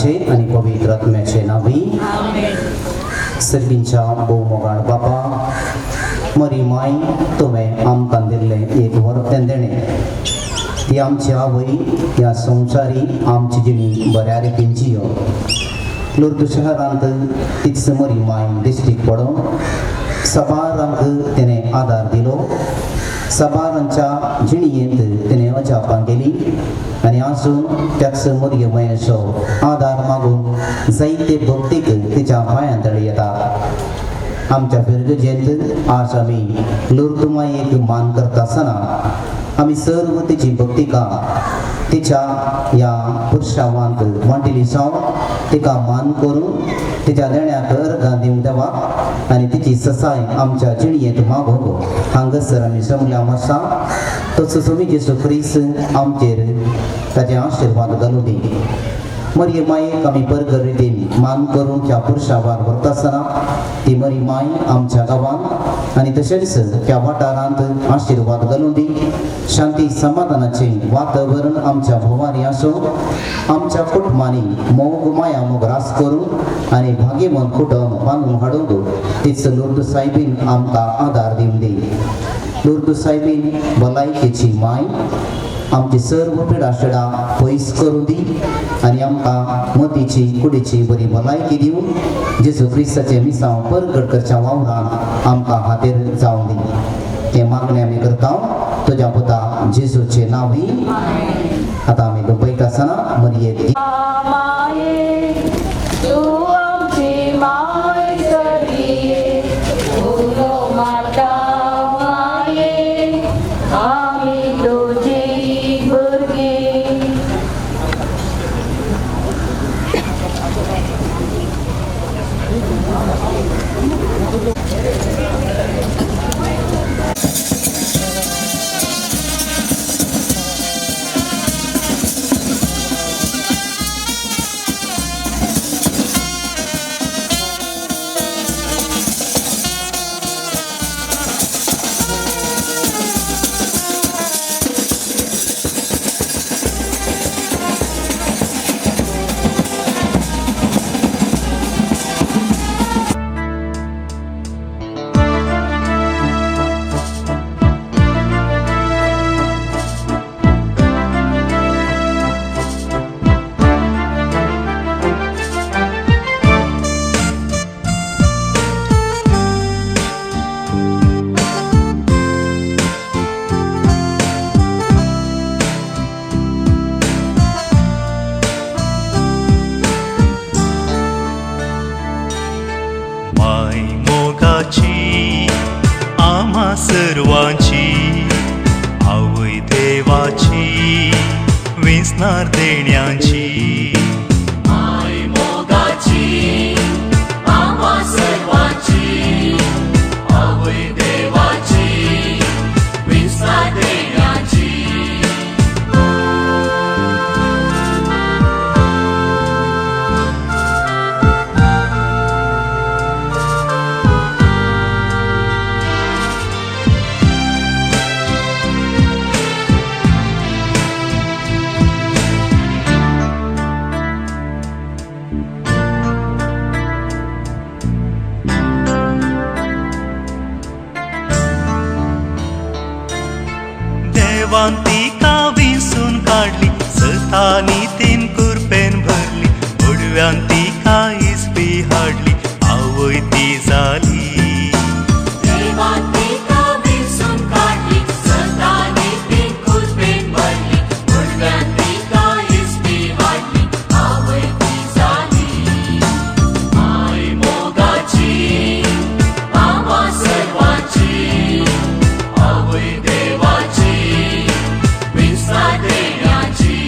पुताचे आनी पवित्र आत्म्याचे नांवी. सर्गींच्या भोव मोगाळ बापा, मरी माय तुवें आमकां दिल्लें एक वरतें देणें. ती आमची आवय ह्या संवसारी आमची जिणी बऱ्या रितीन जियो. लुर्द शहरांत तीच मरी माय दिश्टीक पडोन साबारांक तिणें आदार दिलो. साबारांच्या जिणयेंत तिणें अजापां केली आनी आजून त्याच मरये मायेचो आदार मागून जायते भक्तीक तिच्या पांयां तळी येता. आमच्या फिरगजेंत आज आमी लुर्द मायेक मान करता आसतना आमी सर्व तिची भक्तिका तिच्या ह्या पुरशावांत मांडिल्ली जावन तिका मान करून तिच्या देण्याक अर्गां दिवंक देवा आनी तिची ससाय आमच्या जिणयेंत मागोवंक हांगासर आमी जमल्या आसा. तसो स्वामी जेसू क्रिस्त आमचेर ताचे आशिर्वाद घालूं दी. मरये मायेक आमी परगर रितीन मान करून ह्या पुरशावार व्हरता आसतना ती मरी माय आमच्या गांवांत आनी तशेंच ह्या वाठारांत आशिर्वाद घालूं दी. शांती समाधानाचें वातावरण आमच्या भोवांनी आसूं. आमच्या कुटुंबांनी मोग माया मोग रास करून आनी भागेमन कुटुंब बांदून हाडूंक तीच लुर्द सायबीन आमकां आदार दिवन दी. लुर्द सायबीन भलायकेची माय आमची सर्व पिडाशिडां पयस करूं दी आनी आमकां मतीची कुडीची बरी भलायकी दिवन जेजू क्रिस्ताचें मिसांव परगट करच्या वावरान आमकां हातेर जावं दी. हें मागणें आमी करता तुज्या पुता जेजूचे नांवी. आतां आमी पळयता आसतना मरयेक माये तूं आमची माय सरी उलो माता माये आमी तुजी भुरगीं. माय मोगाची आम्हा सर्वांची आवय देवाची विसनार देण्याची. माय मोगाची आम्हा सर्वांची आवय देवाची विसनार देण्याची. देवान तिका विसून काडली, सतानी तीन कुरपेन भरली, उडव्यान तिका इसपी हाडली, आवय ती जाली. देवान तिका विसून काडली, सतानी तीन कुरपेन भरली, उडव्यान तिका इसपी हाडली, आवय ती जाली. माय मोगाची आम्हा सर्वांची आवय देवाची विसनार देण्याची.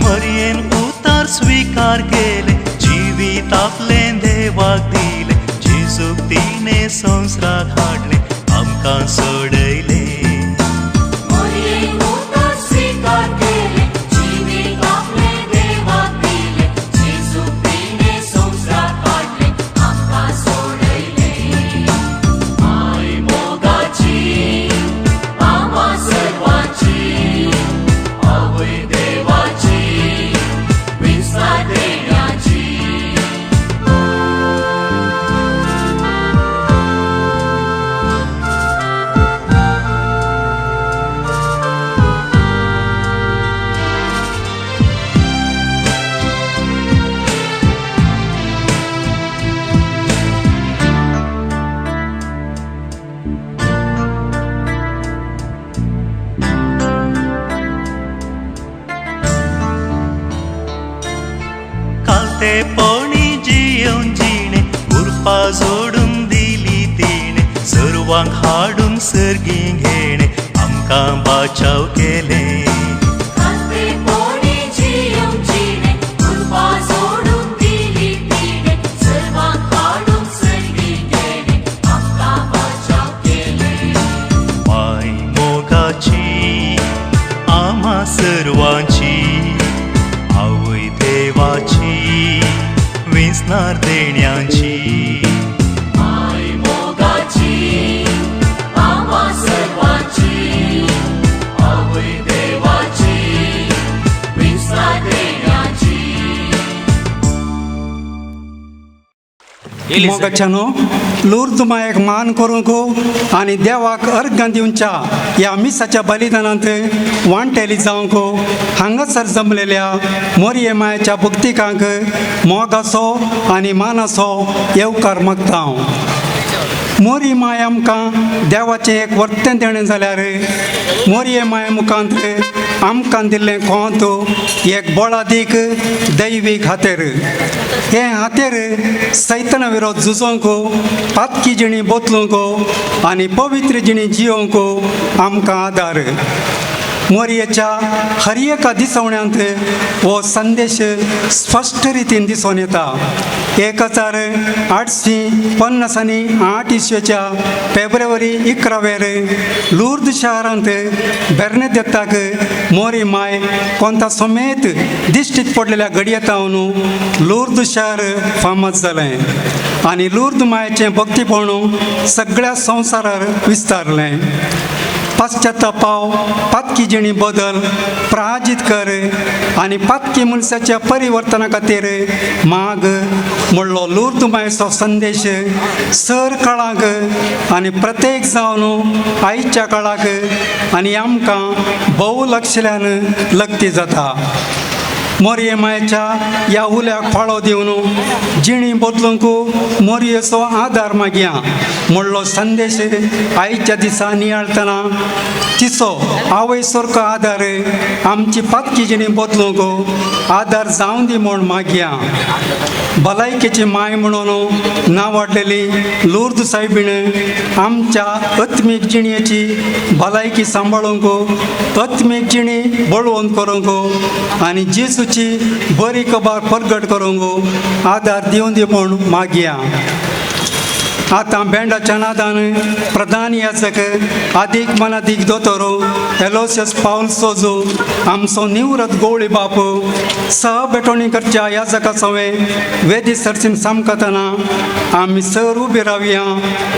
मरयेन उतार स्वीकार केले, जिवीत आपलें देवाक दिलें, जेजूक तिणें संवसाराक हाडलें. आमकां सोडयलें. मोरयेन उतर स्वीकार केलें, जिवीत आपलें देवाक दिलें, जेजूक तिणें संवसाराक हाडलें, आमकां सोडयलें. माय मोगाची, आमा सर्वांची, आवय देवाची, विस्तार देण्याची. कालतेपणी जियेवन जिणे उर्फा जोडून दिली तिणे, सर्वांक हाडून सर्गी घेणे, आमकां बाचाव केलें. खालतेपणी जियेवन जिणे, उर्फा जोडून दिली तिणे, सर्वांक हाडून सर्गी घेणे, आमकां बचाव केलें. माय मोगाची, आम्हा सर्वांची, आवय देवाची, विसनार देण्याची. माय मोगाची, आम्हा सर्वांची, आवय देवाची, विस्तार देण्याची. मोगाच्यानो, लुर्द मायेक मान करूंक आनी देवाक अर्घां दिवच्या ह्या मिसाच्या बलिदानांत वांटेली जावंक हांगासर जमलेल्या मोरये मायेच्या भक्तिकांक मोगाचो आनी मानाचो येवकार मागता हांव. मोरी माय आमकां देवाचें एक वर्तें देणें जाल्यार मोरये माये मुखांत आमकां दिल्लें कोंत एक बळादीक दैवीक हातेर. हें हातेर सैतना विरोध झुजोवंक, पातकी जिणी बदलूंक आनी पवित्र जिणी जियोवंक आमकां आदार. मोरयेच्या हर एका दिसवण्यांत हो संदेश स्पश्ट रितीन दिसून येता. 1858 इसवेच्या फेब्रुवारी 11वेर लुर्द शारांत बेर्नेदेत्ताक मोरी माय कोंता समेत दिश्टीत पडलेल्या घडयेतावन लुर्द शार फामाद जालें आनी लुर्द मायेचें भक्तीपण सगळ्या संवसारार विस्तारलें. पाश्चातापाव, पातकी जिणी बदल प्राजित कर आनी पातकी मनशाच्या परिवर्तना खातीर माग म्हणलो लुर्द मायेचो संदेश सर काळाक आनी प्रत्येक जावन आयच्या काळाक आनी आमकां भोव लक्षल्यान लक्ती जाता. मोरये मायेच्या ह्या उल्याक फाळो दिवन जिणी बदलूंक मोरयेचो आदार मागया म्हणलो संदेश आयच्या दिसा नियाळतना तिचो आवय सारको आदार आमची पातकी जिणी बदलूंक आदार जावं दी म्हूण मागया. भलायकेची माय म्हणून नांवाडलेली लुर्द सायबीण आमच्या आत्मीक जिणेची भलायकी सांबाळूंक, आत्मीक जिणी बळवंत करूंक आनी जेजूची बरी खबर परगट करूंक आदार दिवन दी म्हूण मागया. आतां बँडाच्या नादान प्रधान याचक आदीक मनादीक दोतोर एलोसियस पावल सोजू आमचो निवृत्त गवळी बाप सह भेटवणी करच्या याचका सवे वेदी सर्सीन सामकतना आमी सर उबी रावया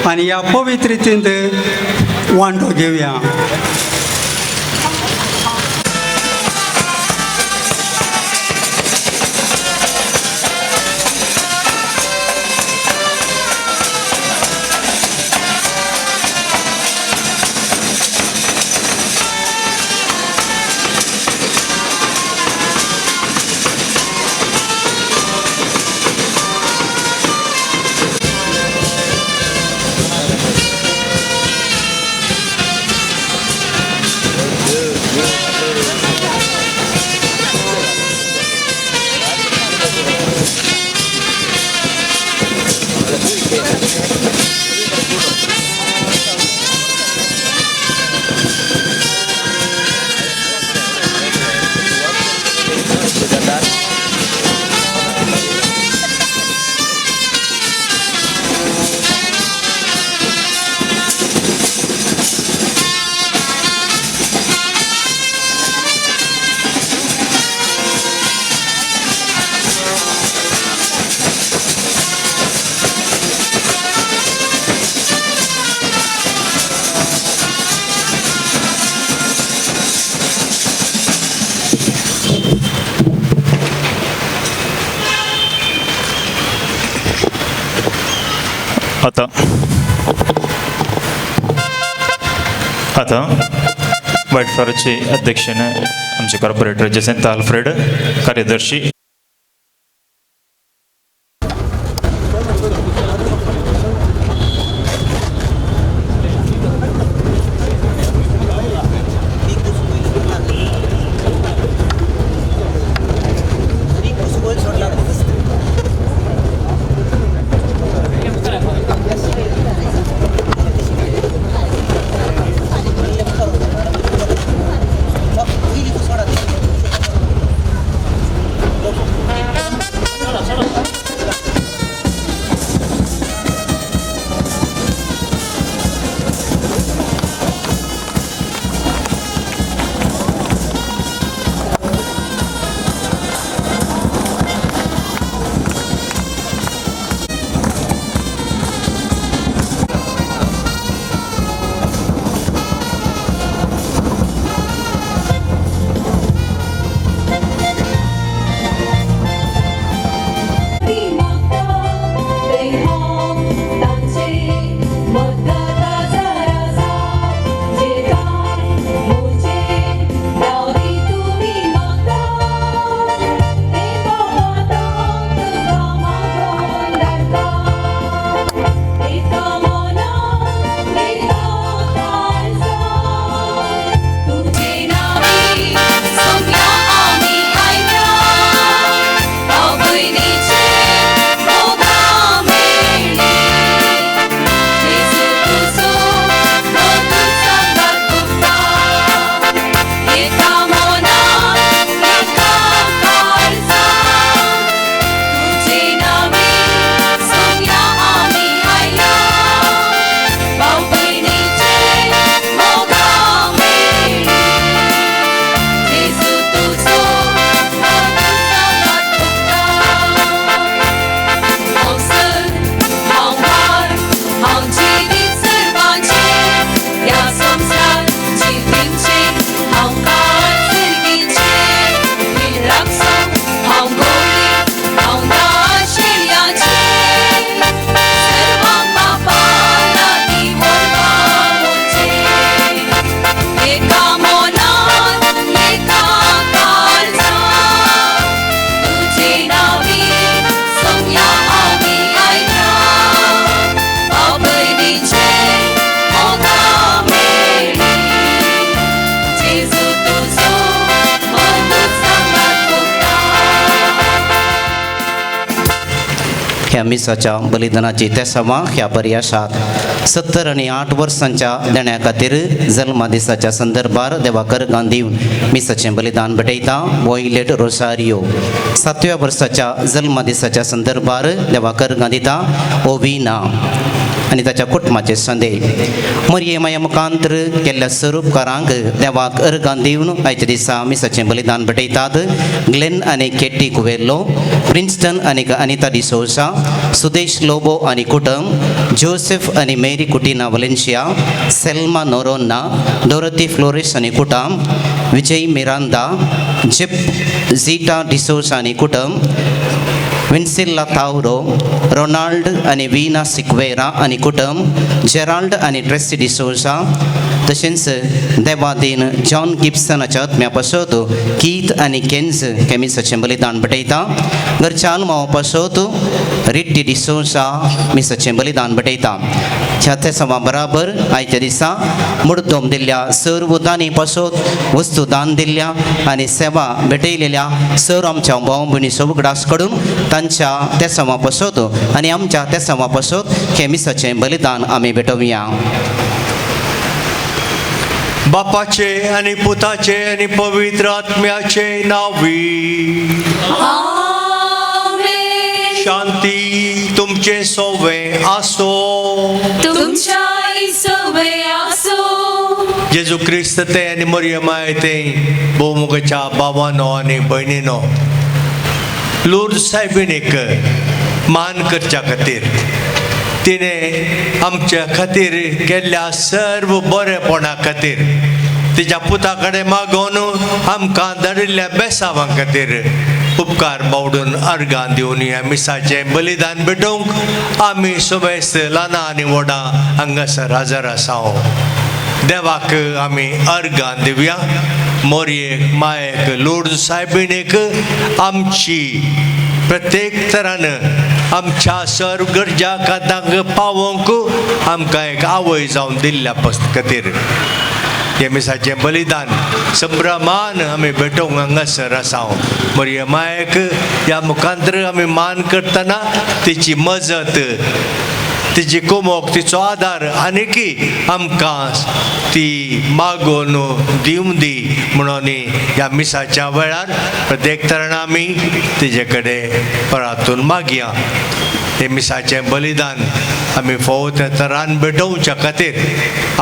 आनी ह्या पवित्र रितींत वांटो घेवया. आतां आतां वायट फ्लॉवराचे अध्यक्षान आमचे कॉर्पोरेटर जेसेंता आल्फ्रेड, कार्यदर्शी ह्या मिसाच्या बलिदानाची तेसावा ह्या पर्यासात 78 वर्सांच्या देण्या खातीर जल्मा दिसाच्या संदर्भार देवाकर गांधी मिसाचें बलिदान भेटयता. वॉयलेट रोसारियो 7व्या वर्साच्या जल्मा दिसाच्या संदर्भार देवाकर गांधीता ओविना आनी ताच्या कुटुंबाचे संदेश. मरये माया मुखांतर केल्ल्या स्वरूपकारांक देवाक अर्गां दिवन आयच्या दिसा मिसाचें बलिदान भेटयतात. ग्लेन आनी केटी कुवेल्लो, प्रिन्स्टन आनी अनिता डिसोजा, सुदेश लोबो आनी कुटुंब, जोसेफ आनी मेरी कुटिना वलेन्शिया, सेल्मा नोरोन्ना, डोरती फ्लोरिस आनी कुटुंब, विजय मिरांदा, जिप झीटा डिसोजा आनी कुटुंब, विन्सिल्ला तावरो, रोनाल्ड आनी वीना सिक्वेरा आनी कुटुंब, जेराल्ड आनी ट्रेसी डिसोजा, तशेंच देवादीन जॉन गिब्सनाच्या आत्म्या पासत कीत आनी केन्ज केमिसाचें बलिदान भेटयता. घरच्या आल्मांव पासत रिट्टी डिसोजा मिसाचें बलिदान भेटयता. ह्या समा बराबर आयच्या दिसा मुडदोम दिल्ल्या सर्व दानी पासत वस्तू दान दिल्ल्या आनी सेवा भेटयलेल्या सर आमच्या भाव भयणी सगळास कडून तांच्या तेसांवा पासत आनी आमच्या तेसांवा पासत हें मिसाचें बलिदान आमी भेटोवया. बापाचे आनी पुताचे आनी पवित्र आत्म्याचे नांवी. शांती तुमचे सोवे आसो. तुमच्या सोवे आसो. जेजू क्रिस्त ते आनी मरियमाय ते भोवमुखाच्या बाबानो आनी भयणीनो, लूर्द सायबिणीक मान करच्या खातीर तिणें आमच्या खातीर केल्ल्या सर्व बरेपणा खातीर तिच्या पुता कडेन मागोवन आमकां धाडिल्ल्या बेसावां खातीर उपकार बावडून अर्गां दिवन ह्या मिसाचें बलिदान भेटोवंक आमी समेस्त ल्हानां आनी व्हडां हांगासर हजर आसा. देवाक आमी अर्गां दिवया. मोरयेक मायेक लुर्द सायबिणीक आमची प्रत्येक तरान आमच्या सर्व गरजा कातांक पावोवंक आमकां एक आवय जावन दिल्ल्या खातीर हे मिसाचें बलिदान संभ्रमान आमी भेटोवंक हांगासर आसा. मोरये मायेक ह्या मुखांतर आमी मान करतना तिची मजत, तिची कुमोक, तिचो आदार आनीकी आमकां ती मागून दिवं दी म्हणून ह्या मिसाच्या वेळार प्रत्येक तरान आमी तिजे कडेन परातून मागया. हे मिसाचें बलिदान आमी फावो त्या तरान भेटोवच्या खातीर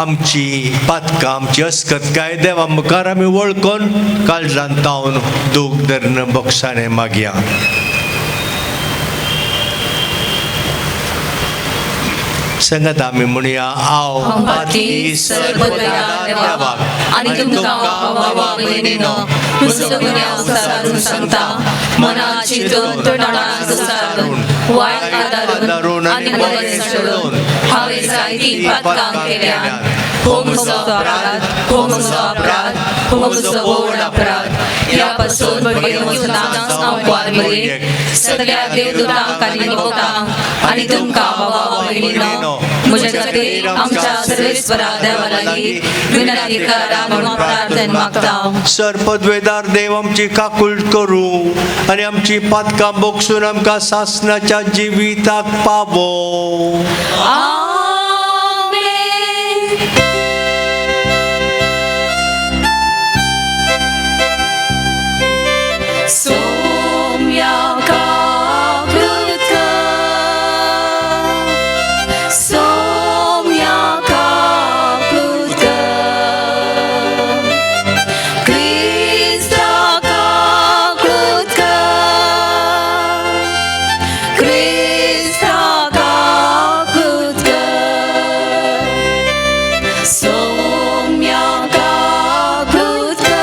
आमची पातकां, आमची अस्कतकाय देवा मुखार आमी वळखून काळजान तावन दूख धरून बोगसाणें मागया. संगत आमी म्हणया, हांव पाती देवाक आनी तुमकां भावा भयणीनो म्हजो गुन्यांव सारून सांगता, मनात चिंतून, तोंडान उच्चारून, वायट आदारून आनी बरें सोडून हांवें जायतीं पातकां केल्यात. हो म्हजो अपराध, हो म्हजो अपराध, हो म्हजो व्हड अपराध. ह्या पासून सदांच हांव कुवार सगळ्या देवदूतांक आनी भक्तांक आनी तुमकां भावा भयणीनो म्हज्या खातीर आमच्या सर्वेस्वरा देवा लागीं विनंती करा म्हणून प्रार्थना मागता. सर्पद्वेदार देव आमची काकूळ करूं आनी आमची पातकां बोगसून आमकां सासणाच्या जिविताक पावो. आमेन. सोम्या काकृत कर, सोम्या काकृत कर, क्रिस्ता काकृत कर, क्रिस्ता काकृत कर, सोम्या काकृत कर,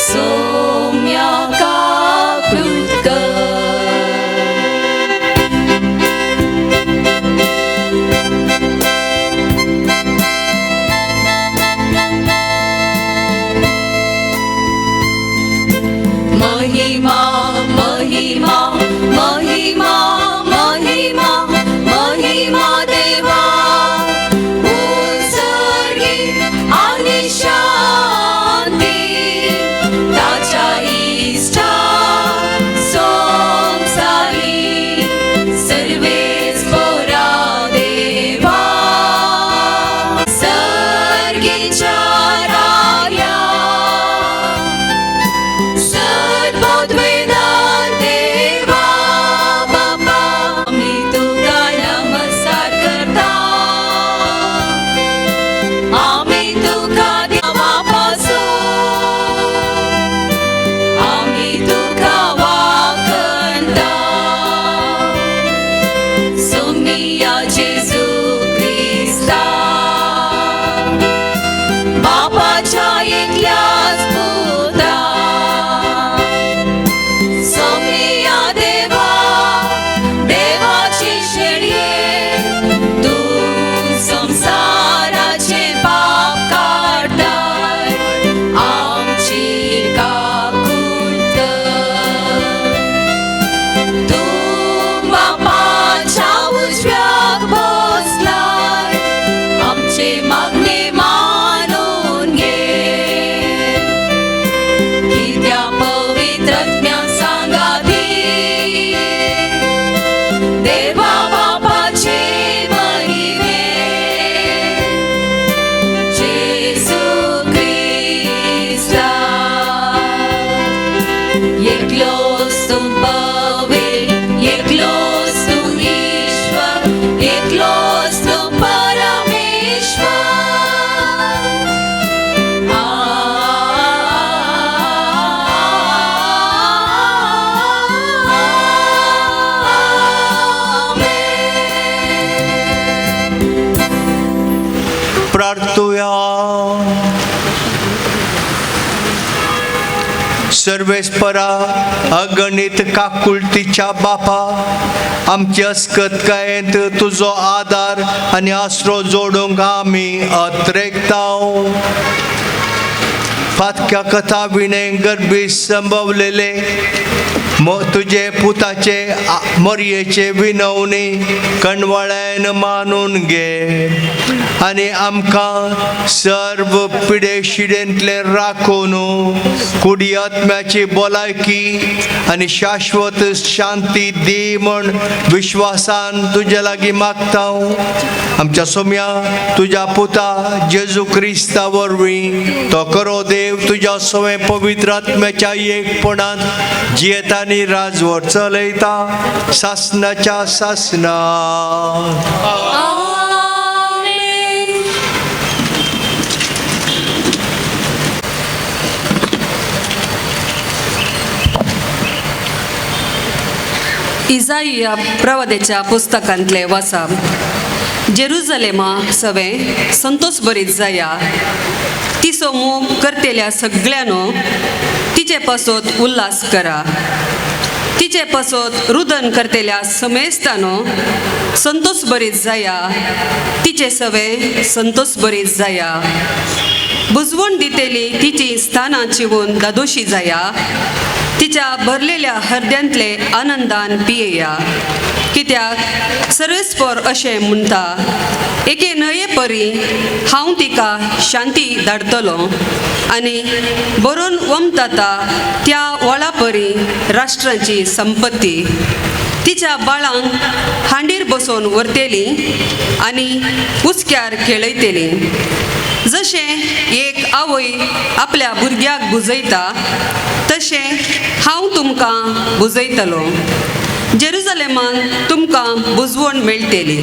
सोम्या काकृत कर. महिमा महिमा महिमा महिमा महिमा देवा उत्सर्गी आणि शांती ताच्या इश्टा संसारी सर्वेच पोरा देवा सर्गीच्या राया सद्बोधवेदार देवा बापा आमी तुका नमस्कार करता, आमी तुका देवा पासून आमी तुका वाखणता. सोमिया जेजू क्रिस्ता बापाच्या एकल्याच पुता, सोमिया देवा देवाची शेळये तूं संवसाराचे पाप काडटाय आमची काकूट कर. तूं बापाच्या उजव्याक बसलाय आमचे मागणे मानून घे. कित्या पवित्र आत्म्या सांगाती देवा बापाचे महिमे जेजू क्रिस्ता एकलोच तूं पवित्र, एकलोच तूं ईश्वर, एकलोच तूं परमेश्वर. आमेन. प्रार्थुया. सर्वेस्परा अगणीत काकुळतीच्या बापा, आमची अस्कतकायेंत तुजो आदार आनी आसरो जोडूंक आमी अत्रेकताव. फातक्या कथा विणे गर्भी संभवलेले तुजे पुताचे मोरयेचे विनवणी कणवाळ्यान मानून घे आनी आमकां सर्व पिडे शिडेंतले राखून कुडी आत्म्याची भलायकी आनी शाश्वत शांती दी म्हण विश्वासान तुजे लागीं मागता. आमच्या सोम्या तुज्या पुता जेजू क्रिस्ता वरवीं तो करो देव तुज्या सवें पवित्र आत्म्याच्या एकपणांत जियेता आनी राजवट चलयता सासनाच्या सासना. इजाइया प्रवाद्याच्या पुस्तकांतले वाचा. जेरुजलेमा सवे संतोष बरीत जाया, तिचो मोग करतेल्या सगळ्यानो तिचे पासत उल्हास करा, तिचे पासत रुदन करतेल्या समेस्तानो संतोष बरीत जाया, तिचे सवे संतोष बरीत जाया. बुजवण दितेली तिची स्थानां चिवून दादोशी जाया, तिच्या भरलेल्या हरद्यांतले आनंदान पियेया. कित्याक सर्वेस्पर अशें म्हणटा, एके न्हंये परी हांव तिका शांती धाडटलो आनी बरोवन वमताता त्या वळा परी राष्ट्रांची संपत्ती तिच्या बाळांक हांडीर बसोवन व्हरतली आनी उचक्यार खेळयतली. जशें एक आवय आपल्या भुरग्याक बुजयता तशें हांव तुमकां बुजयतलो. जेरुजलेमान तुमकां बुजवण मेळटली.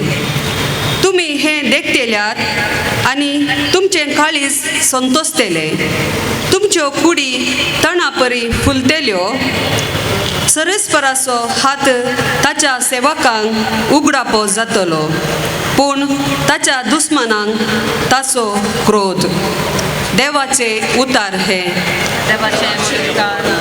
तुमी हें देखतेल्यात आनी तुमचें काळीज संतोसतलें. तुमच्यो कुडी तणा परी फुलतेल्यो. सरस्पराचो हात ताच्या सेवकांक उगडापो जातलो, पूण ताच्या दुस्मानांक ताचो क्रोध. देवाचे उतार हे. देवाचे उपकार.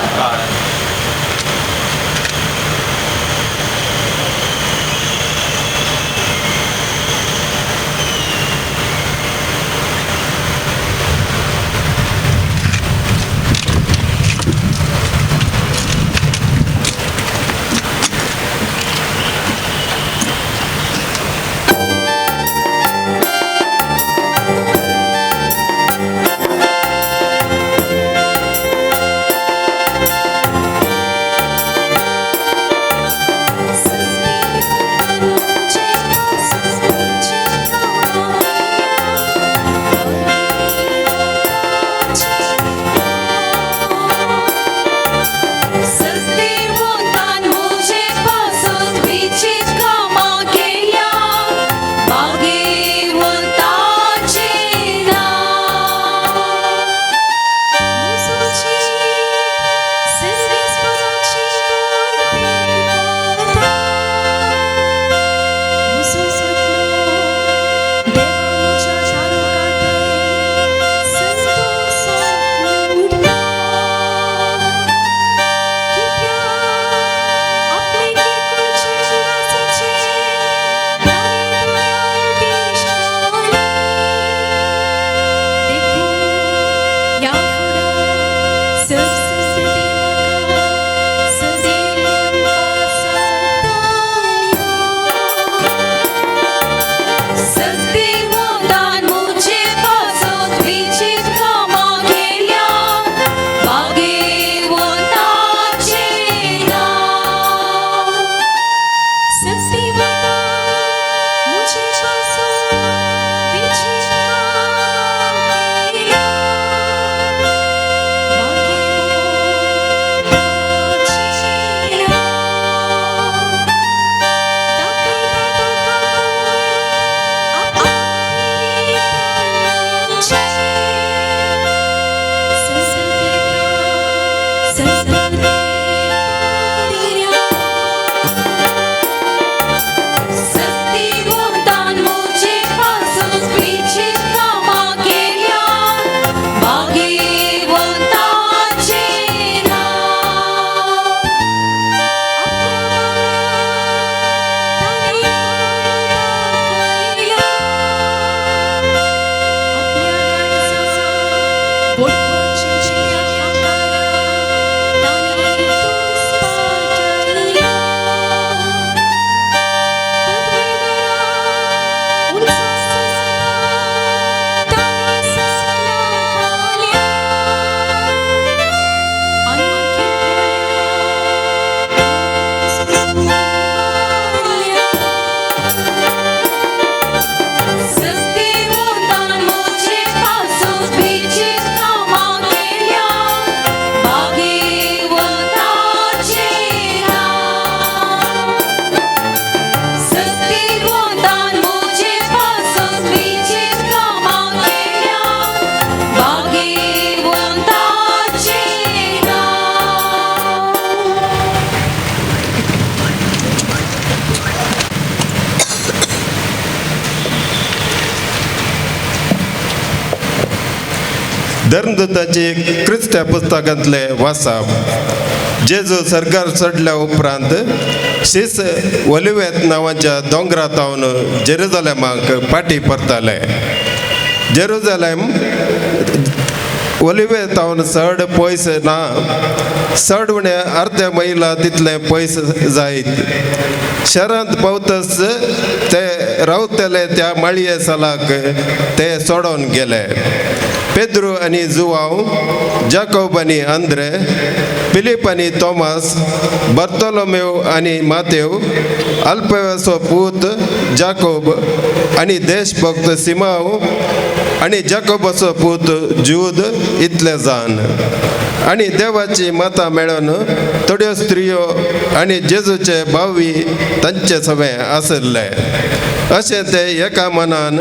धर्मदूताची क्रिस्त्या पुस्तकांतले वाचप. जेजू सरकार चडल्या उपरांत शीस ओलिवेत नांवाच्या दोंगरा तावन जेरुजलेमाक पाटी परताले. जेरुजलेम ओलिवे तावन चड पयस ना, चड उणे अर्द्या मैला तितले पयस जायत. शहरांत पावतच ते रावतले त्या माळये सालाक ते सोडून गेले. पेद्रू आनी जुवांव, जाकोब आनी आंद्रे, फिलीप आनी तॉमास, बर्तोलोमेव आनी मातेव, अल्पवेसो पूत जाकोब आनी देशभक्त सिमाव आनी जाकोबाचो पूत जूद इतले जाण आनी देवाची मतां मेळोन थोड्यो स्त्रियो आनी जेजूचे भावी तांचे सगळे आशिल्ले. अशें ते एका मनान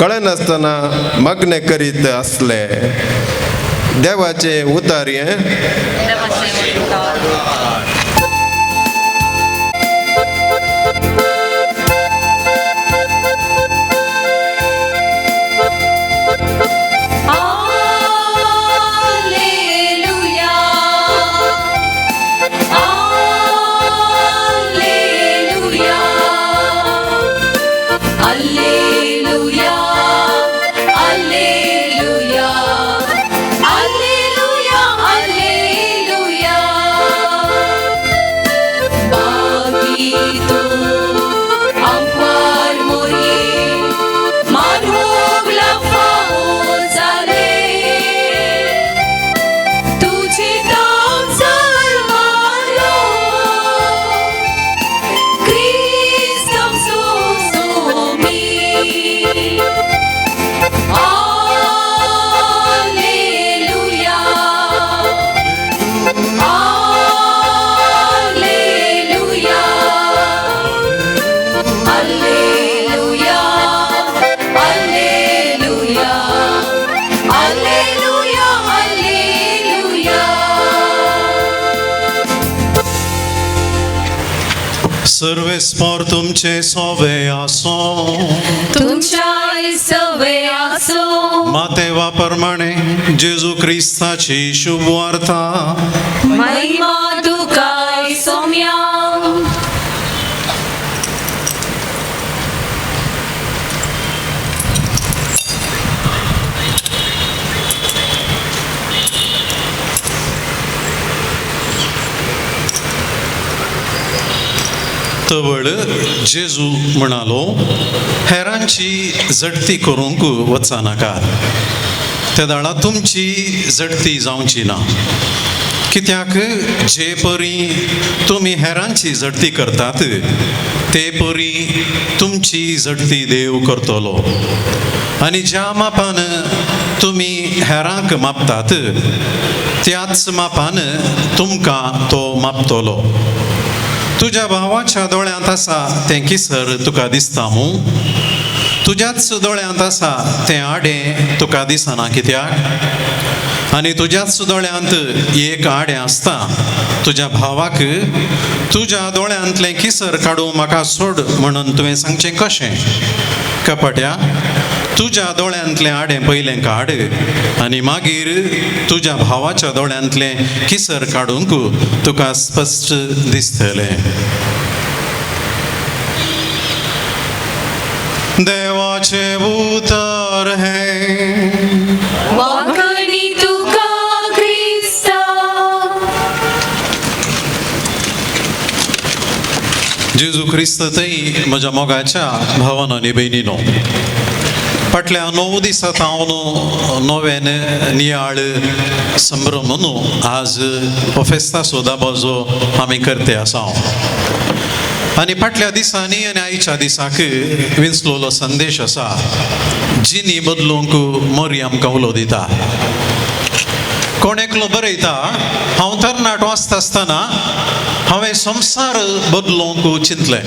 कळनासतना मागणें करीत आसले. देवाचें उतार हें. सर्वेस्पोर तुमचे सोवे आसो, तुमच्या सवे आसो. मातेवा प्रमाणे जेजू क्रिस्ताची शुभ वार्ता. महिमा तुका सोम्या. तवळ जेजू म्हणालो, हेरांची झडती करूंक वचनाकात, त्या दाळा तुमची झडती जावची ना. कित्याक जे परी तुमी हेरांची झडती करतात ते परी तुमची झडती देव करतलो. आनी ज्या मापान तुमी हेरांक मापतात त्याच मापान तुमकां तो मापतलो. तुज्या भावाच्या दोळ्यांत आसा तें किसर तुका दिसता मू, तुज्याच दोळ्यांत आसा तें आडें तुका दिसना कित्याक? आनी तुज्याच दोळ्यांत एक आडें आसता, तुज्या भावाक तुज्या दोळ्यांतलें किसर काडूं म्हाका सोड म्हणून तुवें सांगचें कशें? कपट्या, तुज्या दोळ्यांतलें आडें पयलें काड आनी मागीर तुज्या भावाच्या दोळ्यांतलें किसर काडूंक तुका स्पश्ट दिसतलें. देवाचें उतर हें. वाखणी तुका क्रिस्ता. जेजू क्रिस्त थंय म्हज्या मोगाच्या भावान आनी भयणीनो, फाटल्या 9 दिसां हांव नव्यान नियाळ संभ्रम न्हू आज हो फेस्ता सोदाबाजो आमी करते आसा. आनी फाटल्या दिसांनी आनी आयच्या दिसाक विंचलोलो संदेश आसा, जिनी बदलूंक मोरी आमकां उलो दिता. कोण एकलो बरयता, हांव तरणाटो आसता आसतना हांवें संवसार बदलूंक चिंतलें.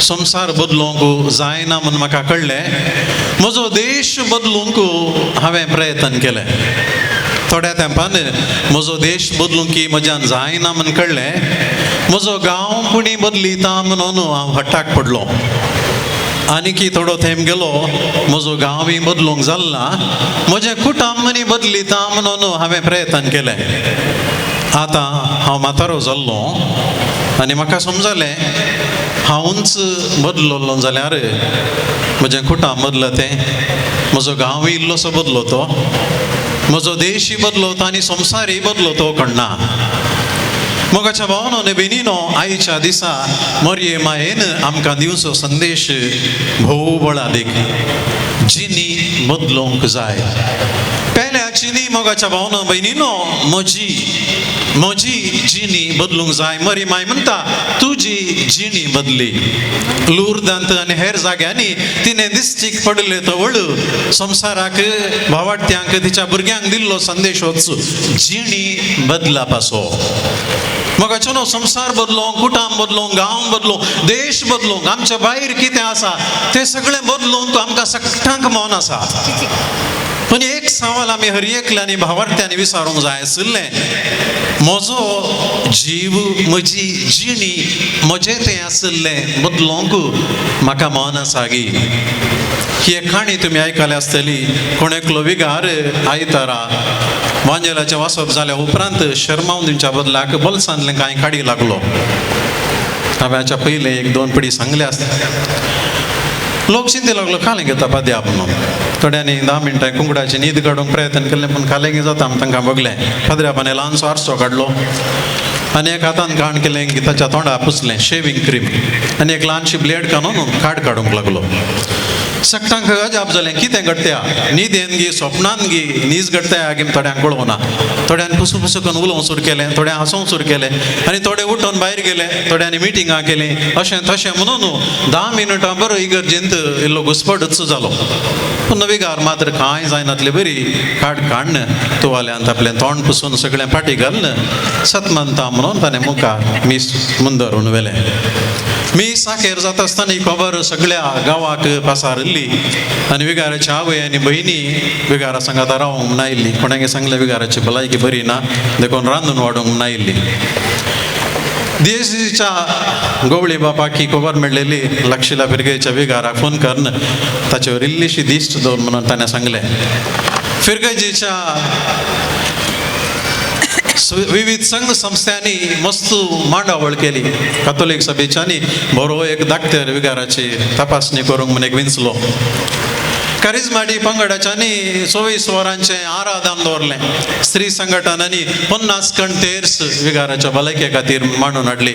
संवसार बदलूंक जायना म्हूण म्हाका कळ्ळें. म्हजो देश बदलूंक हांवें प्रयत्न केलें. थोड्या तेंपान म्हजो देश बदलूंक की म्हज्यान जायना म्हूण कळ्ळें. म्हजो गांव पुणी बदलिता म्हणून हांव हट्टाक पडलो. आनीकी थोडो तेंप गेलो, म्हजो गांवूय बदलूंक जाल्ला, म्हजें कुटुंबूय बदलिता म्हणून हांवें प्रयत्न केलें. आतां हांव म्हातारो जाल्लो आनी म्हाका समजलें हांवूच बदललो जाल्यार म्हजें कुटुंब बदलतें, म्हजो गांवूय इल्लोसो बदलो तो, म्हजो देशूय बदलता आनी संवसारूय बदलो तो कण्णा. मोगाच्या भावनो आनी भयणीनो, आयच्या दिसा मरये मायेन आमकां दिवचो संदेश भोव बळादीक, जिनी बदलूंक जाय. पेल्या जिनी मोगाच्या भावनो भयणीनो, म्हजी म्हजी जिनी बदलूंक जाय. मरी माय म्हणटा तुजी जिणी बदली. लुर्दांत आनी हेर जाग्यांनी तिणें दिश्टीक पडले तवळ संवसाराक भावाड्त्यांक तिच्या भुरग्यांक दिल्लो संदेश होच, जिणी बदलापाचो. मोगाचो न्हू संवसार बदलोंक, कुटुंब बदलोंक, गांव बदलोंक, देश बदलोंक, आमच्या भायर कितें आसा तें सगळें बदलूंक आमकां सगळ्यांक मन आसा. पूण एक सवाल आमी हर एकल्यांनी भावार्थ्यांनी विचारूंक जाय आशिल्लें, म्हजो जीव म्हजी जिणी म्हजें तें आशिल्लें बदलोंक म्हाका मन आसा गी. ही एक काणी तुमी आयकल्या आसतली. कोण एकलो विगार आयतारा वांजेलाचें वाचप जाल्या उपरांत शर्मावन दिवच्या बदलाक बोल्सांतलें कांय काडी लागलो. हांवें हाच्या पयलें एक दोन पिडी सांगले आसता. लोक चिंते लागलो खालें घेता पाद्या म्हणून. थोड्यांनी 10 मिनटां कुंकडाची न्हीद काडूंक प्रयत्न केलें, पूण खालें जाता आमी तांकां बगलें. पाद्र्यापाने ल्हानसो आरसो काडलो आनी एक हातान काण केलें की ताच्या तोंडा पुसलें शेविंग क्रीम आनी एक ल्हानशी ब्लेड काडून काड काडूंक लागलो. सगळ्यांक अजाप जालें, कितें घडट्या न्हिदेन गी स्वप्नान गी नीज घडट्या गी थोड्यांक कळोवना. थोड्यान पुसू पुसू करून उलोवंक सुरू केलें, थोड्यां हांसोवंक सुरू केलें आनी थोडे उठून भायर गेले, थोड्यांनी मिटिंगां केलीं, अशें तशें म्हणून 10 मिनटां बरो इगर्जेंत इल्लो घुसपडच जालो. पूण विगार मात्र कांय जायनातले बरी काड काडन तुवाल्यांत आपलें तोंड पुसून सगळें फाटी घालून सतमंता म्हणून ताणें मुखार मीस मुंदरून व्हेलें. मी साखेर जाता आसतना ही खबर सगळ्या गांवाक पासारिल्ली आनी विगाराची आवय आनी भयणी विगारा सांगाता रावंक म्हूण आयिल्ली. कोणाक सांगलें विगाराची भलायकी बरी ना देखून रांदून वाडूंक म्हूण आयिल्ली. देशीच्या गवळी बापाक ही खबर मेळ्ळेली. लक्षिला फिरगेच्या विगाराक फोन करून ताचेवर इल्लीशी दिश्ट दवर म्हणून ताणें सांगलें. फिरगजेच्या विविध संघ संस्थांनी मस्त मांडावळ केली. कातोलीक सभेच्यांनी बरो एक दाक्तेर विगाराची तपासणी करूंक म्हूण एक विंचलो. करिज्माटी पंगडाच्यांनी 24 वरांचें आराधन दवरलें. स्त्री संघटनांनी 50 कंटेर्स विगाराच्या भलायके खातीर मांडून हाडली